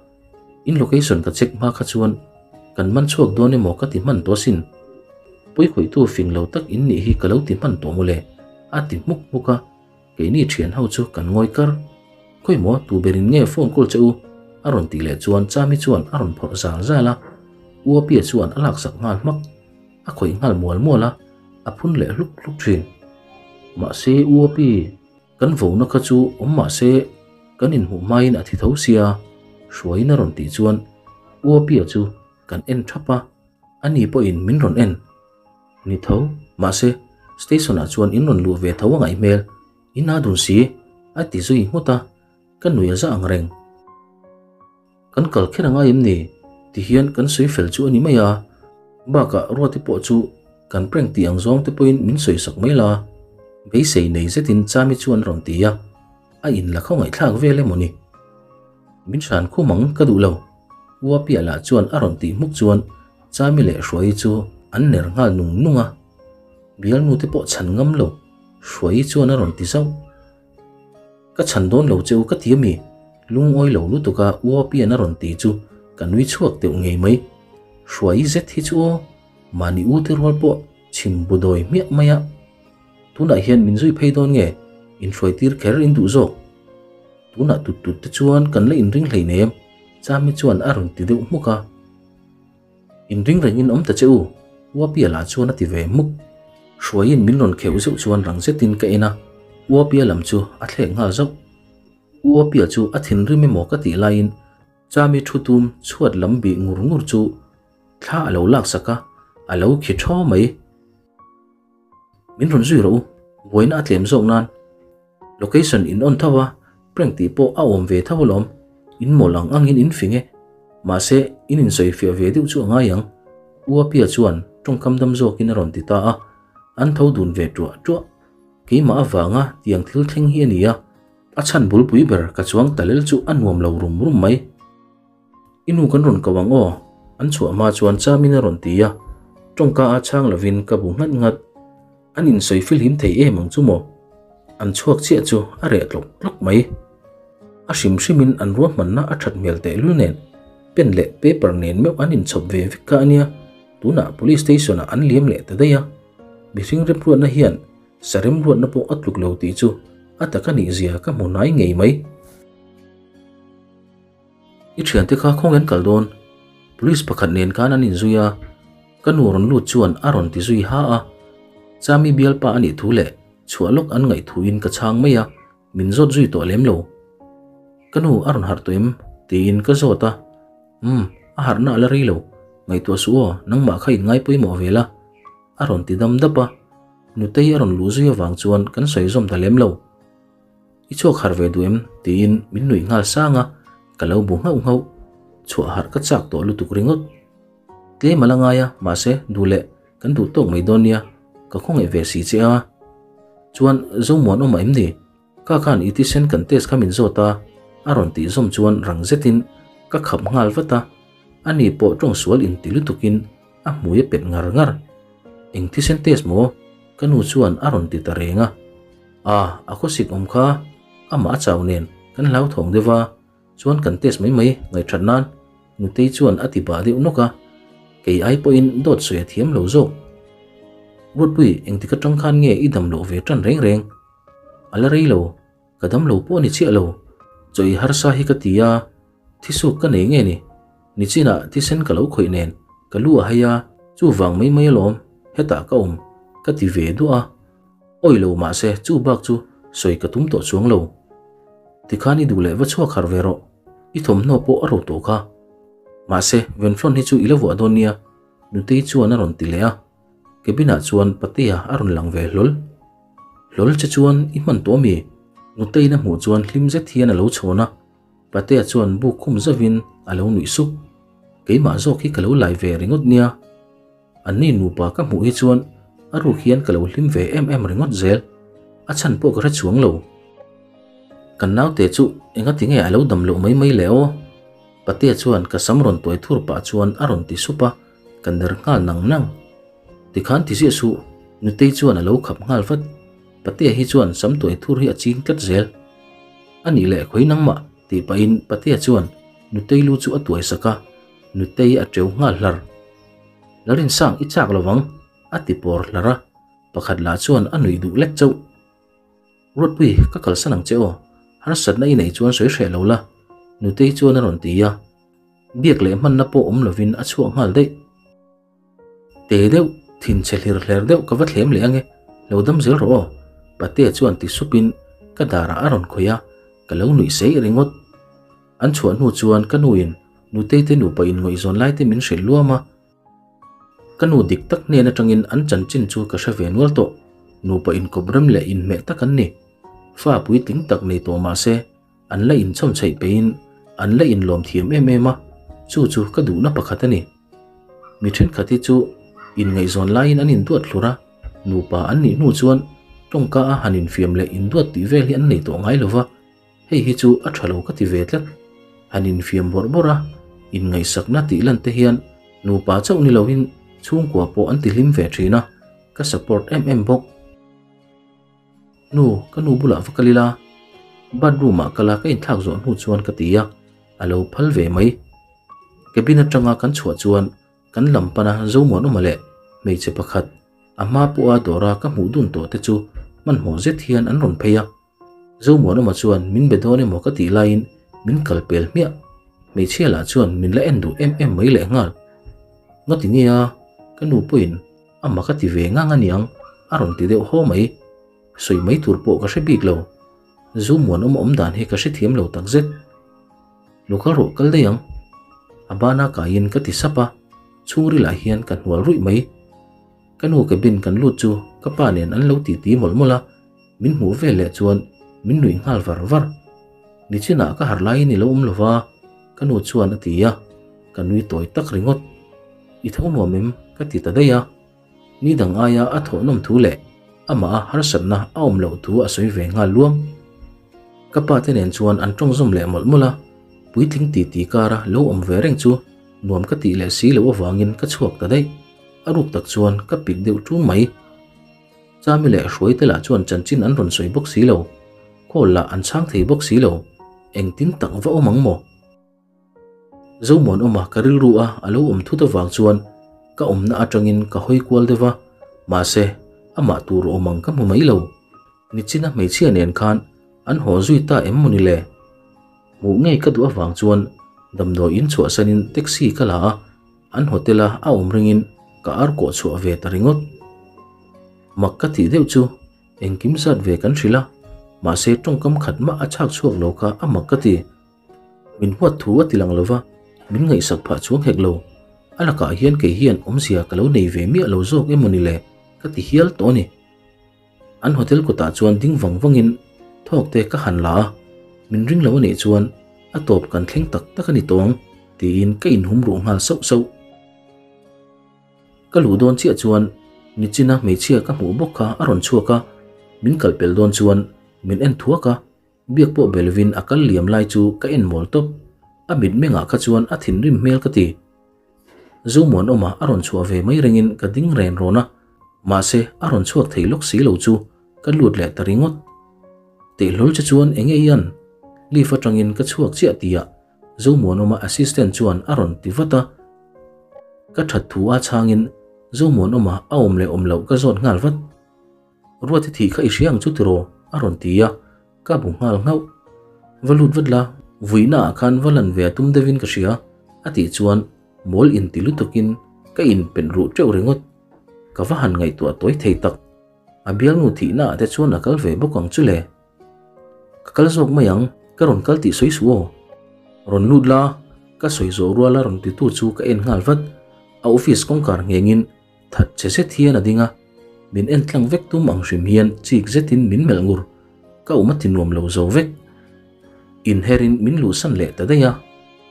in location ka check hma kha chuan kan man chhuak dawn emaw ka ti hman tawh asin. Pawikhawihtu fing lo tak in nih hi ka lo ti hman tawh mawle, a ti hmuk hmuk a. Keini thian ho chu kan ngawi kar. Khawi maw tu berin nge phone call che u? A rawn tih leh chuan Chami chuan a rawn phawrh zal zal a. U Apia chuan a laksak nghal hmak. A khawih nghal mual mual a, a phun leh hluk hluk thin. Mahse U Api, kan vona kha chu awm mahse kan inhmuh hmain a thi tho sia, Hruaiin a rawn tih chuan U Apia chu kan en thap a, ani pawhin min rawn en. Ni tho, mahse station ah chuan in rawn luh ve tho a ngaih hmel, in a dun si, a ti zui nghut a, ka nui a za ang reng. Kan kal kher a ngai em ni? Ti hian kan sawi fel chu a ni mai a, bakah Ruati pawh chu kan prank tih ang zawng te pawhin min sawi sak mai la, beisei nei zetin Chami chuan a rawn ti a, a in la khawngaih thlak vel emaw ni? Min hran khum ang ka duh lo. Uapia lah chuan a rawn tih hmuk chuan Chami leh Hruaii chu an ner nghal nung nung a. Bialnu te pawh chhan ngam lo, Hruaii chuan a rawn ti zauh. Ka chhan dawn lo che u ka ti ami? Lungawi lo lutuk a Uapian a rawn ti chu ka nui chhuak deuh ngei mai. Hruaii zet hi chu aw, mahni u te rual pawh chhim bu dawi hmiah mai a. Tunah hian min zui phei dawn nge? Inhruai tir kher in duh zawk. Tunah tut tut te chuan kan la inring hleinem, Chami chuan a rawn ti deuh hmuk a. Inring rengin awm ta che u, Uapia lah chuan a ti ve hmuk. Hruaiin min rawn kheuh zeuh chuan rang zetin ka en a, Uapia lam chu a thlek nghal zauh. Uapia chu a thinrim emaw ka tih laiin Chami thu tum chhuat lam bih ngur ngur chu thla a lo laksak a, a lo khi thaw mai. Min rawn zui rawh u, buaina a tlem zawk nan. Location in on tho a, prank tih pawh a awm ve tho alawm, in mawl ang angin in fing e. Mahse, in insawifiah ve deuh chu a ngai ang, U Apia chuan tawngkam dam zawkin a rawn ti ta a, an tho dun ve tuah tuah. Keimah avanga tiang thil thleng hi a ni a, a chhan bulpui ber ka chuang talel chu a nuam lo rum rum mai. I nu kan rawn ko ang aw, an chhuah hma chuan Chamin a rawn ti a, tawngka a chhang lovin ka bu nghat nghat. An insawi filhim thei em ang chu maw? An chhuak chiah chu a reh tlawk tlawk mai. A hrim hrimin an ruahmanna a that hmel tehlul nen, pen leh paper nen meuh an inchhawp ve vek kha a nia, tunah police station ah an liam leh ta daih a. Mihring remruatna hian sa remruatna pawh a tluk lo tih chu a taka nih zia ka hmu hnai ngei mai. I thiante kha khawnge an kal dawn? Police pakhat nen khan an inzui a, ka nu rawn lut chuan a rawn ti zui ha a. Chami bialpa a nih thu leh chhuah lawk an ngaih thuin ka chhang mai a, min zawt zui tawh lem lo. Ka nu a rawn harh tawh em? tiin ka zawt a. Umm, a harhna a la rei lo. Ngaihtuah suh aw, nangmah kha in ngai pawimawh ve la. A rawn ti dam dap a. Nutei a rawn luh zui avang chuan kan sawi zawm ta lem lo. I chhuak harh ve duh em? tiin min nuih nghal sang a, ka lo bu nghauh nghauh. Chhuah harh ka chak tawh lutuk ringawt. Tlem a la ngai a, mahse duh leh kan duh tawk mai dawn nia, ka khawngaih ve si che a. Chuan Zomuan awm a em ni? Ka khan i thisen kan test kha min zawt a, a rawn tih zawm chuan rang zetin ka khap nghal vat a, ani pawh tawngsual inti lutukin a hmui a pet ngar ngar. Eng thisen test maw? Ka nu chuan a rawn ti ta reng a. A, a khawsik awm kha amah a chau nen kan hlauthawng deuh a, chuan kan test mai mai ngaihthat nan Nutei chuan a ti bah deuh nawk a, kei ai pawhin dawt sawi a thiam lo zawk. Ruatpui, engtik atang khan nge i dam loh ve tan reng reng? A la rei lo, ka dam lo pawh a ni chiah lo. Chaw i harsa hi ka ti a, thisuk ka nei nge ni? Nichinah thisen ka lo khawih nen ka lu a hai a, chuvang mai mai alawm hetah ka awm ka ti ve duah a. Awi lo mahse chu bak chu sawi ka tum tawh chuang lo. Tikhan i duh leh va chhuak harh ve rawh, i thawmhnaw pawh a ro tawh kha. Mahse Venflon hi chu i la vuah dawn nia, Nutei chuan a rawn ti leh a. Cabin ah chuan Patea a rawn lang ve hlawl. Hlawl che chuan i hman tawh ami? Nuteiin a hmuh chuan hlim zet hian a lo chhawn a. Patea chuan buk khum zauhin a lo nuih sup. Keimah zawk hi ka lo lai ve ringawt nia. Anni nupa ka hmuh hi chuan a ruk hian ka lo hlim ve em em ringawt zel. A chhan pawh ka hre chuang lo. Kan naute chu engati nge a lo dam loh mai mai le aw? Patea chuan ka sam rawn tuai thur pah chuan a rawn ti sup a, ka ner nghal nang nang. Tikhan ti ziah suh, Nutei chuan a lo khap nghal vat. Patea hi chuan sam tuai thur hi a ching tlat zel. A nih leh khawi nangmah tih pahin Patea chuan Nutei lu chu a tuai sak a, Nutei a teu nghal hlar. Larinsang i chak lovang a ti pawr hlar a, pakhat lah chuan a nuih duh lek chauh. Ruatpui ka kalsan ang che aw, harsatna i neih chuan sawi hreh lo la, Nutei chuan a rawn ti a, biak leh hmanna pawh awm lovin a chhuak nghal daih. Te deuh, thin chhe hlir hler deuh ka va thlem leh ange, lo dam zel rawh aw, Patea chuan ti supin ka darah a rawn khawih a, ka lo nuih seih ringawt. An chhuah hnu chuan ka nuin Nutei te nupa inngaihzawn lai te min hrilh luam a, ka nu dik tak hnen atangin an chanchin chu ka hre ve nual tawh, nupa inkawp rem leh inhmeh tak an ni. Fa puitling tak nei tawh mah se, An la inchawm chheih peihin an la inlawm thiam em em a, chu chu ka duhna pakhat a ni. Mi thenkhat hi chu inngaihzawn laiin an induat hlur a, nupa an nih hnu chuan tawngka a han infiam leh induat tih vel hi an nei tawh ngai lo va, hei hi chu a tha lo ka ti ve tlat. Han infiam bawrh bawrh a, Inngaihsakna tih lan te hian nupa chauh ni loin chhungkua pawh an tihlim ve thin a, ka support em em bawk. Nu, ka nu bulah va kal ila, bathroom ah kal a ka inthlak zawh hnu chuan ka ti a, a lo phal ve mai. Cabin atanga kan chhuah chuan kan lam pana Zomuanawma leh hmeichhe pakhat a hma pawha dawra ka hmuh dun tawh te chu hmanhmawh zet hian an rawn phei a. Zomuanawma chuan min be dawn emaw ka tih laiin min kal pel hmiah. Hmeichhia lah chuan min la en duh em em mai lehnghal. Ngati nge a, ka nu pawhin Ama ka ti ve ngang aniang a rawn ti deuh haw mai. Sawi mai tur pawh ka hre bik lo. Zu muanawm awm dan hi ka hrethiam lo takzet. Lo kal rawh kal daih ang. A bana kaiin ka ti sap a, chhungrilah hian ka hnual ruih mai. Ka nu cabin kan lut chu ka pa nen an lo titi mawlh mawlh a, min hmuh vel leh chuan min nuih nghal var var. Nichinah ka harh laiin i lo awm lo va, ka nu chuan a ti a, ka nui tawi tak ringawt. I tho nuam em? ka ti ta daih a. Ni dang aia a thawh nawm thu leh amah a harsatna a awm loh thu a sawi ve nghal luam. Ka pa te nen chuan an tawng zawm leh mawlh mawlh a, puitling titi kara lo awm ve reng chu nuam ka tih leh si loh avangin ka chhuak ta daih. A ruk tak chuan ka pik deuh ṭun mai. Chami leh Hruaite lah chuan chanchin an rawn sawi bawk si lo, call lah an chhang thei bawk si lo, engtin tak va awm ang maw? Zomuanawma ka rilru a a lo awm thut avang chuan ka awmna atangin ka hawi kual deuh a, mahse amah tur awm ang ka hmu mai lo. Nichina hmeichhia nen khan an haw zui ta em maw ni le? Hmuh ngei ka duh avang chuan damdawi in chhuahsanin taxi ka la a, an hotel a a awm ringin ka ar kawh chhuah ve ta ringawt. Mak ka tih deuh chu engkim zat ve kan hrilh a, mahse tawngkam khat mah a chhak chhuak lo kha a mak ka ti. Min huat thu a ti lang lo va, min ngaihsak phah chuang hek lo. A lakah hian kei hian awmzia ka lo nei ve miah lo zawk emaw ni le ka ti hial tawh a ni. An hotel kawtah chuan ding vang vangin thawk te ka han la a, min ring lo a nih chuan a tawp kan thleng tak tak a ni tawh ang tiin ka inhum ruh nghal sauh sauh. Ka luh dawn chiah chuan nichina hmeichhia ka hmuh bawk kha a rawn chhuak a, min kal pel dawn chuan min en thuak a, biak pawh be lovin a kal liam lai chu ka en mawl tawp. A mitmengah kha chuan a thinrim hmel ka ti. Zomuanawma a rawn chhuah ve mai rengin ka ding ren rawn a, mahse a rawn chhuak thei lawk si lo chu ka lut leh ta ringawt. Teh hlawl che chuan eng nge i an? Lift atangin ka chhuak chiah tihah Zomuanawma assistant chuan a rawn ti vat a. Ka that thu a chhangin Zomuanawma a awm leh awm loh ka zawt nghal vat. Ruati thih kha i hria ang chu tiraw? a rawn ti a, ka bu nghal nghauh. Va lut vat la, vuihna ah khan va lan ve a tum deuhin ka hria, a tih chuan mawl inti lutukin ka inpen ruh teuh ringawt. Ka va han ngaihtuah tawi thei tak. A bialnu thihna ah te chuan a kal ve bawk ang chu le. Ka kal zawk mai ang, ka rawn kal tih sawi suh aw. Rawn lut la, ka sawi zawh ruala rawn titu chu ka en nghal vat. A office kawngkar nghengin That che zet hian a ding a, min en tlang vek tum ang hrim hian chik zetin min melh ngur, ka awm a ti nuam lo zo vek. Inherin min luhsan leh ta daih a,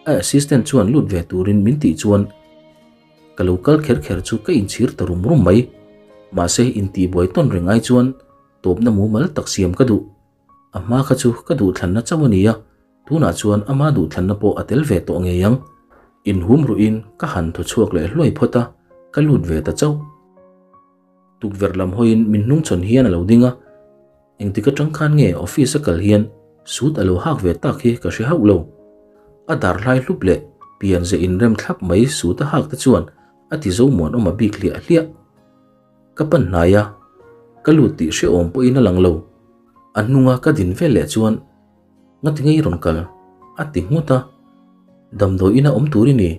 a assistant chuan lut ve turin min tih chuan ka lo kal kher kher chu ka inchhir ta rum rum mai. Mahse intihbuai tawn reng ai chuan tawpna mumal tak siam ka duh. A hma kha chu ka duhthlanna chauh a ni a, tunah chuan ama duhthlanna pawh a tel ve tawh ngei ang. Inhum ruhin ka han thaw chhuak leh hluai phawt a, ka lut ve ta chauh. Tukverh lam hawiin min hnungchhawn hian a lo ding a, engtik atang khan nge office a kal hian suit a lo hak ve tak hi ka hre hauh lo. A dar hlai hlup leh pian ze inrem thlap mai suit a hak te chuan a ti zo muanawm a bik hliah hliah. Ka pan hnai a, ka lut tih hrehawm pawhin a lang lo. A hnunga ka din vel leh chuan Ngati ngei rawn kal? a ti nghut a. Damdawi ina awm tur i ni.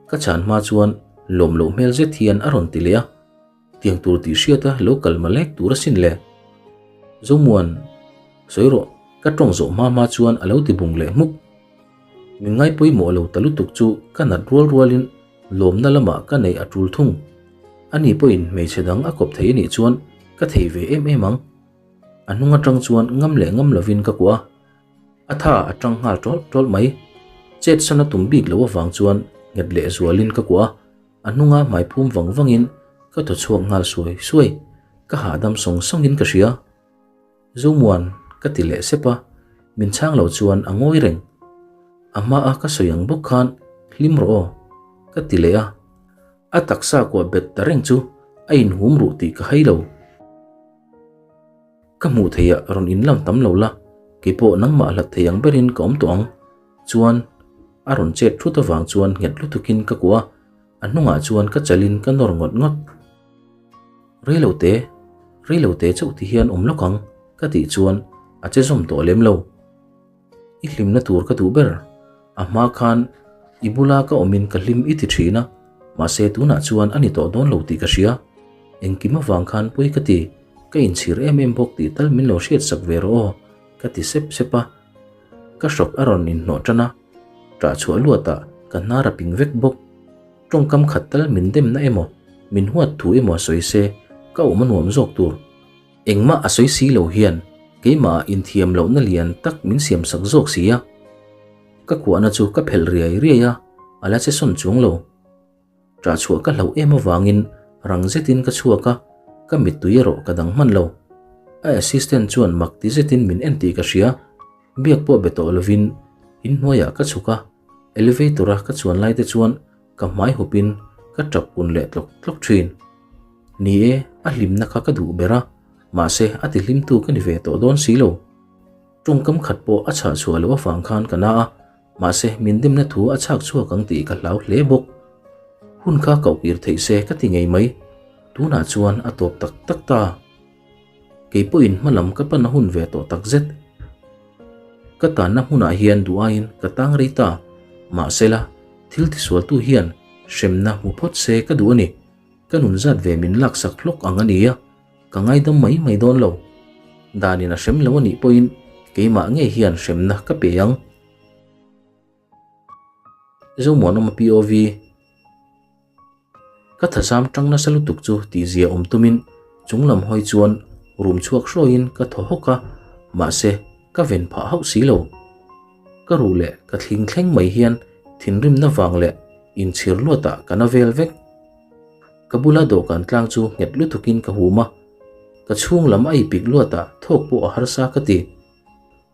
Ka chhan hma chuan lawm loh hmel zet hian a rawn ti leh a. Tiang tur tih hriata lo kal malek tur asin le. Zomuan, sawi rawh, ka tawng zawh hma hma chuan a lo ti bung leh hmuk. Min ngai pawimawh lo ta lutuk chu ka nat rual rualin lawmna lamah ka neih a tul thung. Ani pawhin hmeichhe dang a kawp thei anih chuan ka thei ve em em ang. A hnung atang chuan ngam leh ngam lovin ka kuah a, a tha a tang nghal tawlh tawlh mai. Chet san a tum bik loh avang chuan nghet leh zualin ka kuah a, a hnunga hmai phum vang vangin ka thaw chhuak nghal suai suai. Ka hahdam sawng sawngin ka hria. Zomuan, ka ti leh sep a, min chhang lo chuan a ngawi reng. A hmaa ka sawi ang bawk khan. Hlim rawh aw, ka ti leh a. A taksa kuah bet ta reng chu a inhum ruh tih ka hai lo. Ka hmuh theih ah rawn inlam tam lo la, keipawh nangmah hlat thei ang berin ka awm tawh ang. Chuan, a rawn chet thut avang chuan nghet lutukin ka kuah a, a hnungah chuan ka chalin ka nawr ngawt ngawt. Reilote, reilote chauh ti hian awm lawk ang, ka tih chuan a che zawm tawh lem lo. I hlimna tur ka duh ber. A hma khan i bula ka awmin ka hlim i ti thin a, mahse tunah chuan a ni tawh dawn lo tih ka hria. Engkim avang khan pawi ka ti, ka inchhir em em bawk tih tal min lo hriat sak ve rawh aw, ka ti sep sep a. Ka hrawk a rawn inhnawh tan a, ṭah chhuah luatah ka hnar a ping vek bawk. Tawngkam khat tal min demna emaw, min huat thu emaw a sawi se, ka awm a nuam zawk tur. Engmah a sawi si lo hian keimah inthiam lohna lian tak min siam sak zawk si a. Ka kuahna chu ka phelh riai riai a, a la che sawn chuang lo. Ṭah chhuah ka hlauh em avangin rang zetin ka chhuak a, ka mittui erawh ka dang hman lo. A assistant chuan mak ti zetin min en tih ka hria, biak pawh be tawh lovin inhnuaiah ka chhuk a, elevator-a ka chuan lai te chuan ka hmai hupin ka ṭap kun leh tlawk tlawk ṭhin. Ni e, a hlimna kha ka duh ber a, mahse a ti hlimtu ka ni ve tawh dawn si lo. Tawngkam khat pawh a chhah chhuah loh avang khan ka na a, mahse min dimna thu a chhak chhuak ang tih ka hlau hle bawk. Hun kha koh kir theih se ka ti ngei mai, tunah chuan a tawp tak tak ta. Kei pawhin hmalam ka pan a hun ve tawh tak zet. Ka tanna hmunah hian duh aiin ka tang rei ta, mahsela thil tisualtu hian hremna hmu phawt se ka duh a ni. Ka nun zat ve min laksak hlawk ang a nia, ka ngaidam mai mai dawn lo. Danin a hrem lo a nih pawhin keimah ngei hian hremna ka pe ang. Zomuanawma POV Ka thazam tang nasa lutuk chu tihzia awm tumin chunglam hawi chuan rum chhuak hruaiin ka thaw hawk a, mahse ka ven phah hauh si lo. Ka ruh leh ka thling thleng mai hian thinrimna vang leh inchhir luatah ka na vel vek. Ka bula dawhkan tlang chu nghet lutukin ka hum a, ka chhung lam a ipik luatah thawk pawh a harsa ka ti.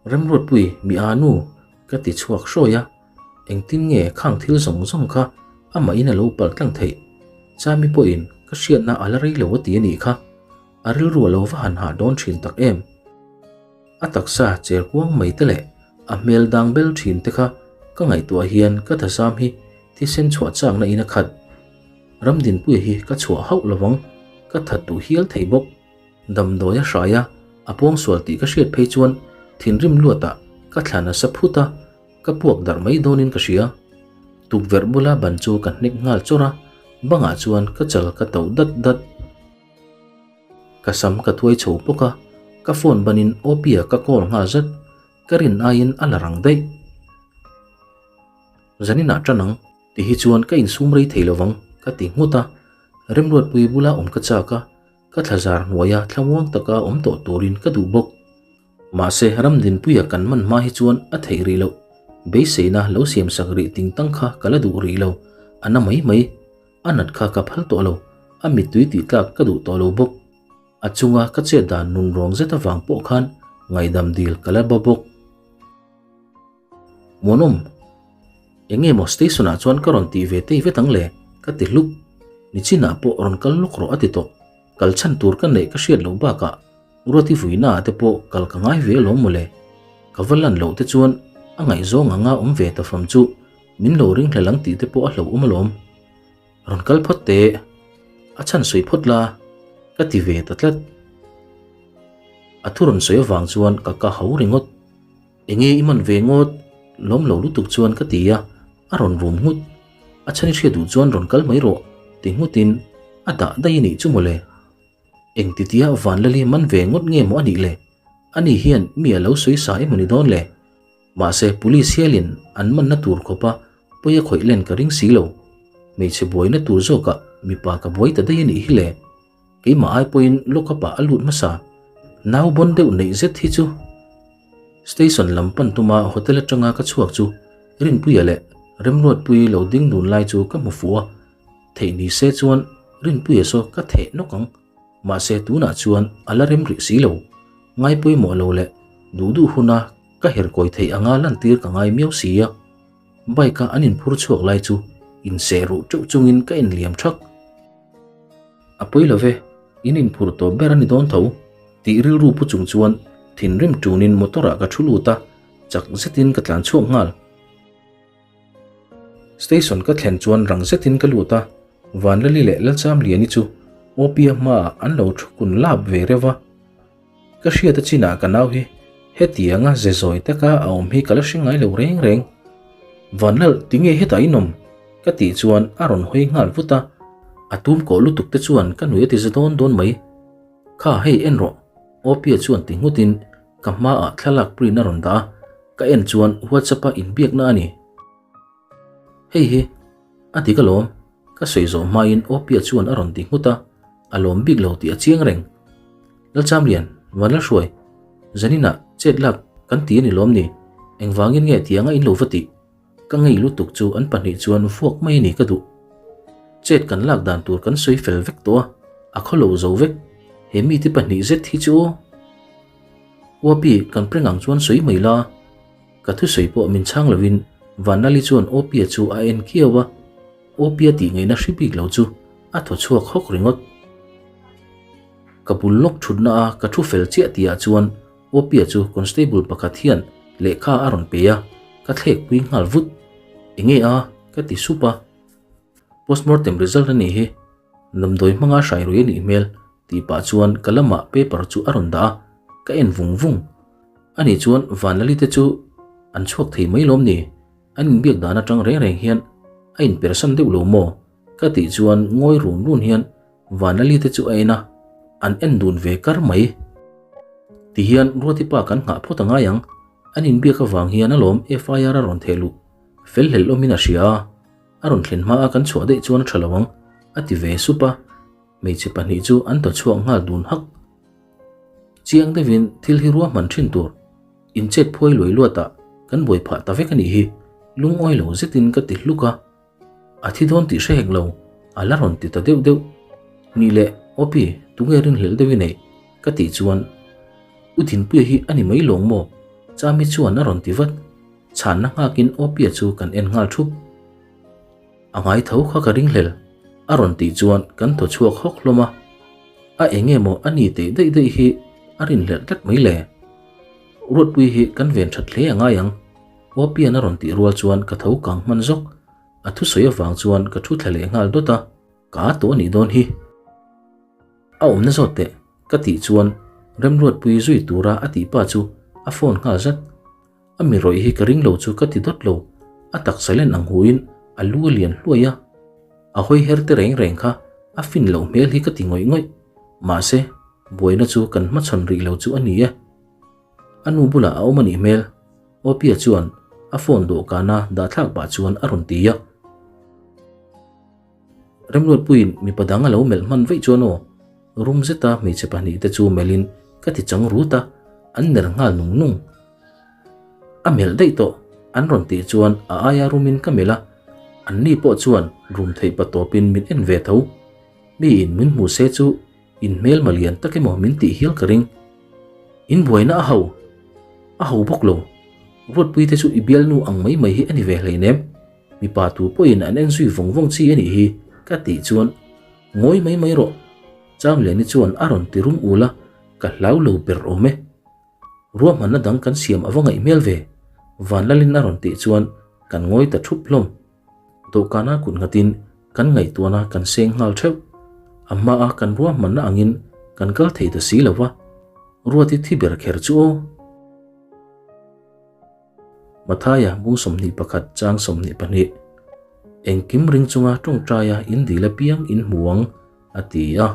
Remruatpui mi a nu ka ti chhuak hrawi a, engtin nge khang thil zawng zawng kha amahin a lo palh tlang theih? Chami pawhin ka hriatna a la rei lo a ti a nih kha, a rilru a lo va han hah dawn thin tak em. A taksa cher kuang mai te leh a hmel dang bel thin te kha ka ngaihtuah hian ka thazam hi thisen chhuah chakna in a khat. Ramdinpuia hi ka chhuah hauh lovang, ka that duh hial thei bawk. Damdawi a hrai a, a pawngsual tih ka hriat phei chuan thinrim luatah ka thla nasa phut a, ka puak darh mai dawnin ka hria. Tukverh bula ban chu ka hnek nghal chawrh a, bangah chuan ka chal ka tauh dat dat. Ka sam ka tuai chho pawk a, ka phone banin Opia ka call nghal zat, ka rin aiin a la rang daih. Zaninah tan ang, ti hi chuan ka insum rei thei lovang ka ti nghut a, Remruatpui bula awm ka chak a, ka thlazar hnuaia thlamuang taka awm tawh turin ka duh bawk. Mahse Ramdinpuia kan man hma hi chuan a theih rih loh, beiseina lo siamsak rih ting tang kha ka la duh rih lo, a na mai mai. A nat kha ka phal tawh lo, a mittui tih tlak ka duh tawh lo bawk. A chunga ka chet dan nun rawng zet avang pawh khan ngaihdam dil ka la ba bawk. Muanawm, eng nge maw station ah chuan ka rawn tih ve tei vet ang le? ka ti hluk. Nichinah pawh rawn kal lawk rawh a ti tawh. Kal chhan tur ka neih ka hriat loh bakah Ruati vuina ah te pawh kal ka ngai ve alawm mawle. Ka va lan loh te chuan a ngaihzawng anga awm ve ta fam chu min lo ring hlel ang tih te pawh a hlauhawm alawm. Rawn kal phawt teh, a chhan sawi phawt la, ka ti ve ta tlat. A thu rawn sawi avang chuan ka ka hau ringawt. Enge i man ve ngawt? Lawm lo lutuk chuan ka ti a, a rawn rum nghut. A chhan i hriat duh chuan rawn kal mai rawh, ti nghutin a dah daih a nih chu mawle. Engtitia Vanlali man ve ngawt nge maw a nih le? Ani hian mi a lo sawi sa emaw ni dawn le? Mahse police hialin an manna tur khawpa pawi a khawih len ka ring si lo. Hmeichhe buaina tur zawkah mipa ka buai ta daih a nih hi le. Keimah ai pawhin lockup ah a lut hmasa. Nau bawn deuh neih zet hi chu Station lam pan tuma hotel atanga ka chhuak chu Rinpuia leh Remruatpuii lo ding dun lai chu ka hmu fuh a. Theih ni se chuan Rinpuia saw ka theh nawk ang. Mahse tunah chuan a la rem rih si lo. Ngai pawimawh lo leh duh duh huna ka her kawi theih anga lantir ka ngai miau si a. Bike-a an inphur chhuak lai chu inseh ruh teuh chungin ka enliam thak. A pawi lo ve, in inphurh tawp ber a ni dawn tho, tih rilru pu chung chuan thinrim tunin motor-ah ka thu lut a, chak zetin ka tlan chhuak nghal. Station ka thlen chuan rang zetin ka lut a, Vanlali leh Lalchamliani chu Opia hmaah an lo thu kun lap ve reuh va. Ka hriat a chinah ka nau hi hetianga ze zawi taka a awm hi ka la hre ngai lo reng reng. Vanlal tinge hetah in awm? Ka tih chuan a rawn hawi nghal vut a, a tum kawh lutuk te chuan ka nui a ti za dawn dawn mai. Kha hei en rawh, Opia chuan ti nghutin ka hmaah thlalak print a rawn dah a, ka en chuan WhatsApp-a inbiakna a ni. Hei hi a dik alawm, ka sawi zawh hmain Opia chuan a rawn ti nghut a, a lawm bik lo tih a chiang reng. Lalchamlian, Vanlalhruai, zaninah chet lak kan ti a ni lawm ni? Engvangin nge tianga in lo va tih? Ka ngei lutuk chu an pahnih chuan vuak mai a ni ka duh. Chet kan lak dan tur kan sawi fel vek tawh a, a khaw lo zo vek. He mite pahnih zet hi chu aw. Uapi, kan preng ang chuan sawi mai la. Ka thusawi pawh min chhang lovin Vanlali chuan Opia chu a en kiau a, Opia tih ngaihna hri bik lo chu a thaw chhuak hawk ringawt. Ka bul lawk thutna a ka thu fel chiah tihah chuan Opia chu constable pakhat hian lehkha a rawn pe a, ka thlek pui nghal vut. Enge a? ka ti sup a. Postmortem result a nih hi, damdawi hmanga hrai rui a nih hmel tih pah chuan ka lamah paper chu a rawn dah a, ka en vung vung. Ani chuan Vanlali te chu an chhuak thei mai lawm ni? An inbiak dan atang reng reng hian a inpersan deuh lo maw? Ka tih chuan ngawi run run hian Vanlali te chu a en a, an en dun ve kar mai. Tihian Ruati pa kan nghah phawt a ngai ang, an inbiak avang hian alawm FIR a rawn theh luh fel hlel awmin a hria a, a rawn thlen hma a kan chhuah daih chuan a tha lo ang, a ti ve sup a. Hmeichhe pahnih chu an tawh chhuak nghal dun hak. Chiang deuhin thil hi ruahman thin tur inchet phuai luai luatah kan buai phah ta vek a nih hi, lungawi lo zetin ka ti hluk a. A thi dawn tih hre hek lo, a la rawn ti ta deuh deuh. Nih leh, Opi, tunge rinhlelh deuh i neih? ka tih chuan, U Thinpuia hi a ni mai lawng maw? Chami chuan a rawn ti vat. Chhanna nghakin Opia chu kan en nghal thup. A ngai tho kha ka ring hlel, a rawn tih chuan kan thaw chhuak hawk hlawm a. A enge maw a ni teh daih daih hi a rinhlelh tlat mai le. Ruatpui hi kan ven that hle a ngai ang, Opian a rawn tih rual chuan ka tho kang hman zawk. A thusawi avang chuan ka thu thla leh nghal dawt a, ka a tawh a nih dawn hi. A awmna zawt teh, ka tih chuan Remruatpui zui tura a tih pa chu a phone nghal zat. A mi rawih hi ka ring lo chu ka ti dawt lo, a taksa len ang huin a lu a lian hluai a, a hawi her te reng reng kha a fin loh hmel hi ka ti ngawih ngawih. Mahse, buaina chu kan hmachhawn rih lo chu a ni e. A nu bulah a awm a nih hmel, Opia chuan a phone dawhkana dahthlak pah chuan a rawn ti a. Remruatpuiin mipa dang a lo melh hman veih chuan aw, rum zeta hmeichhe pahnihte chu melhin ka ti chang rut a, an ner nghal nung nung. A melh daih tawh, an rawn tih chuan a aia rumin ka melh a, anni pawh chuan rum theih pa tawpin min en ve tho. Miin min hmu se chu in hmelma lian tak emaw min tih hial ka ring. In buaina a ho, a ho bawk lo. Ruatpuite chu i bialnu ang mai mai hi a ni ve hleinem. Mipa tu pawhin an en zui vawng vawng chi a nih hi ka tih chuan ngawi mai mai rawh Chamliani chuan a rawn ti rum ul a, ka hlau lo ber awm e. Ruahmanna dang kan siam a va ngaih hmel ve Vanlalin a rawn tih chuan kan ngawi ta thup hlawm. Dawhkana kut nghatin kan ngaihtuahna kan seng nghal theuh. A hmaa kan ruahmanna angin kan kal thei ta si lo va, Ruati thi ber kher chu aw. Mathaia bung 21 chang 22 Engkim ring chunga tawngtaia in dil apiang in hmu ang, a ti a.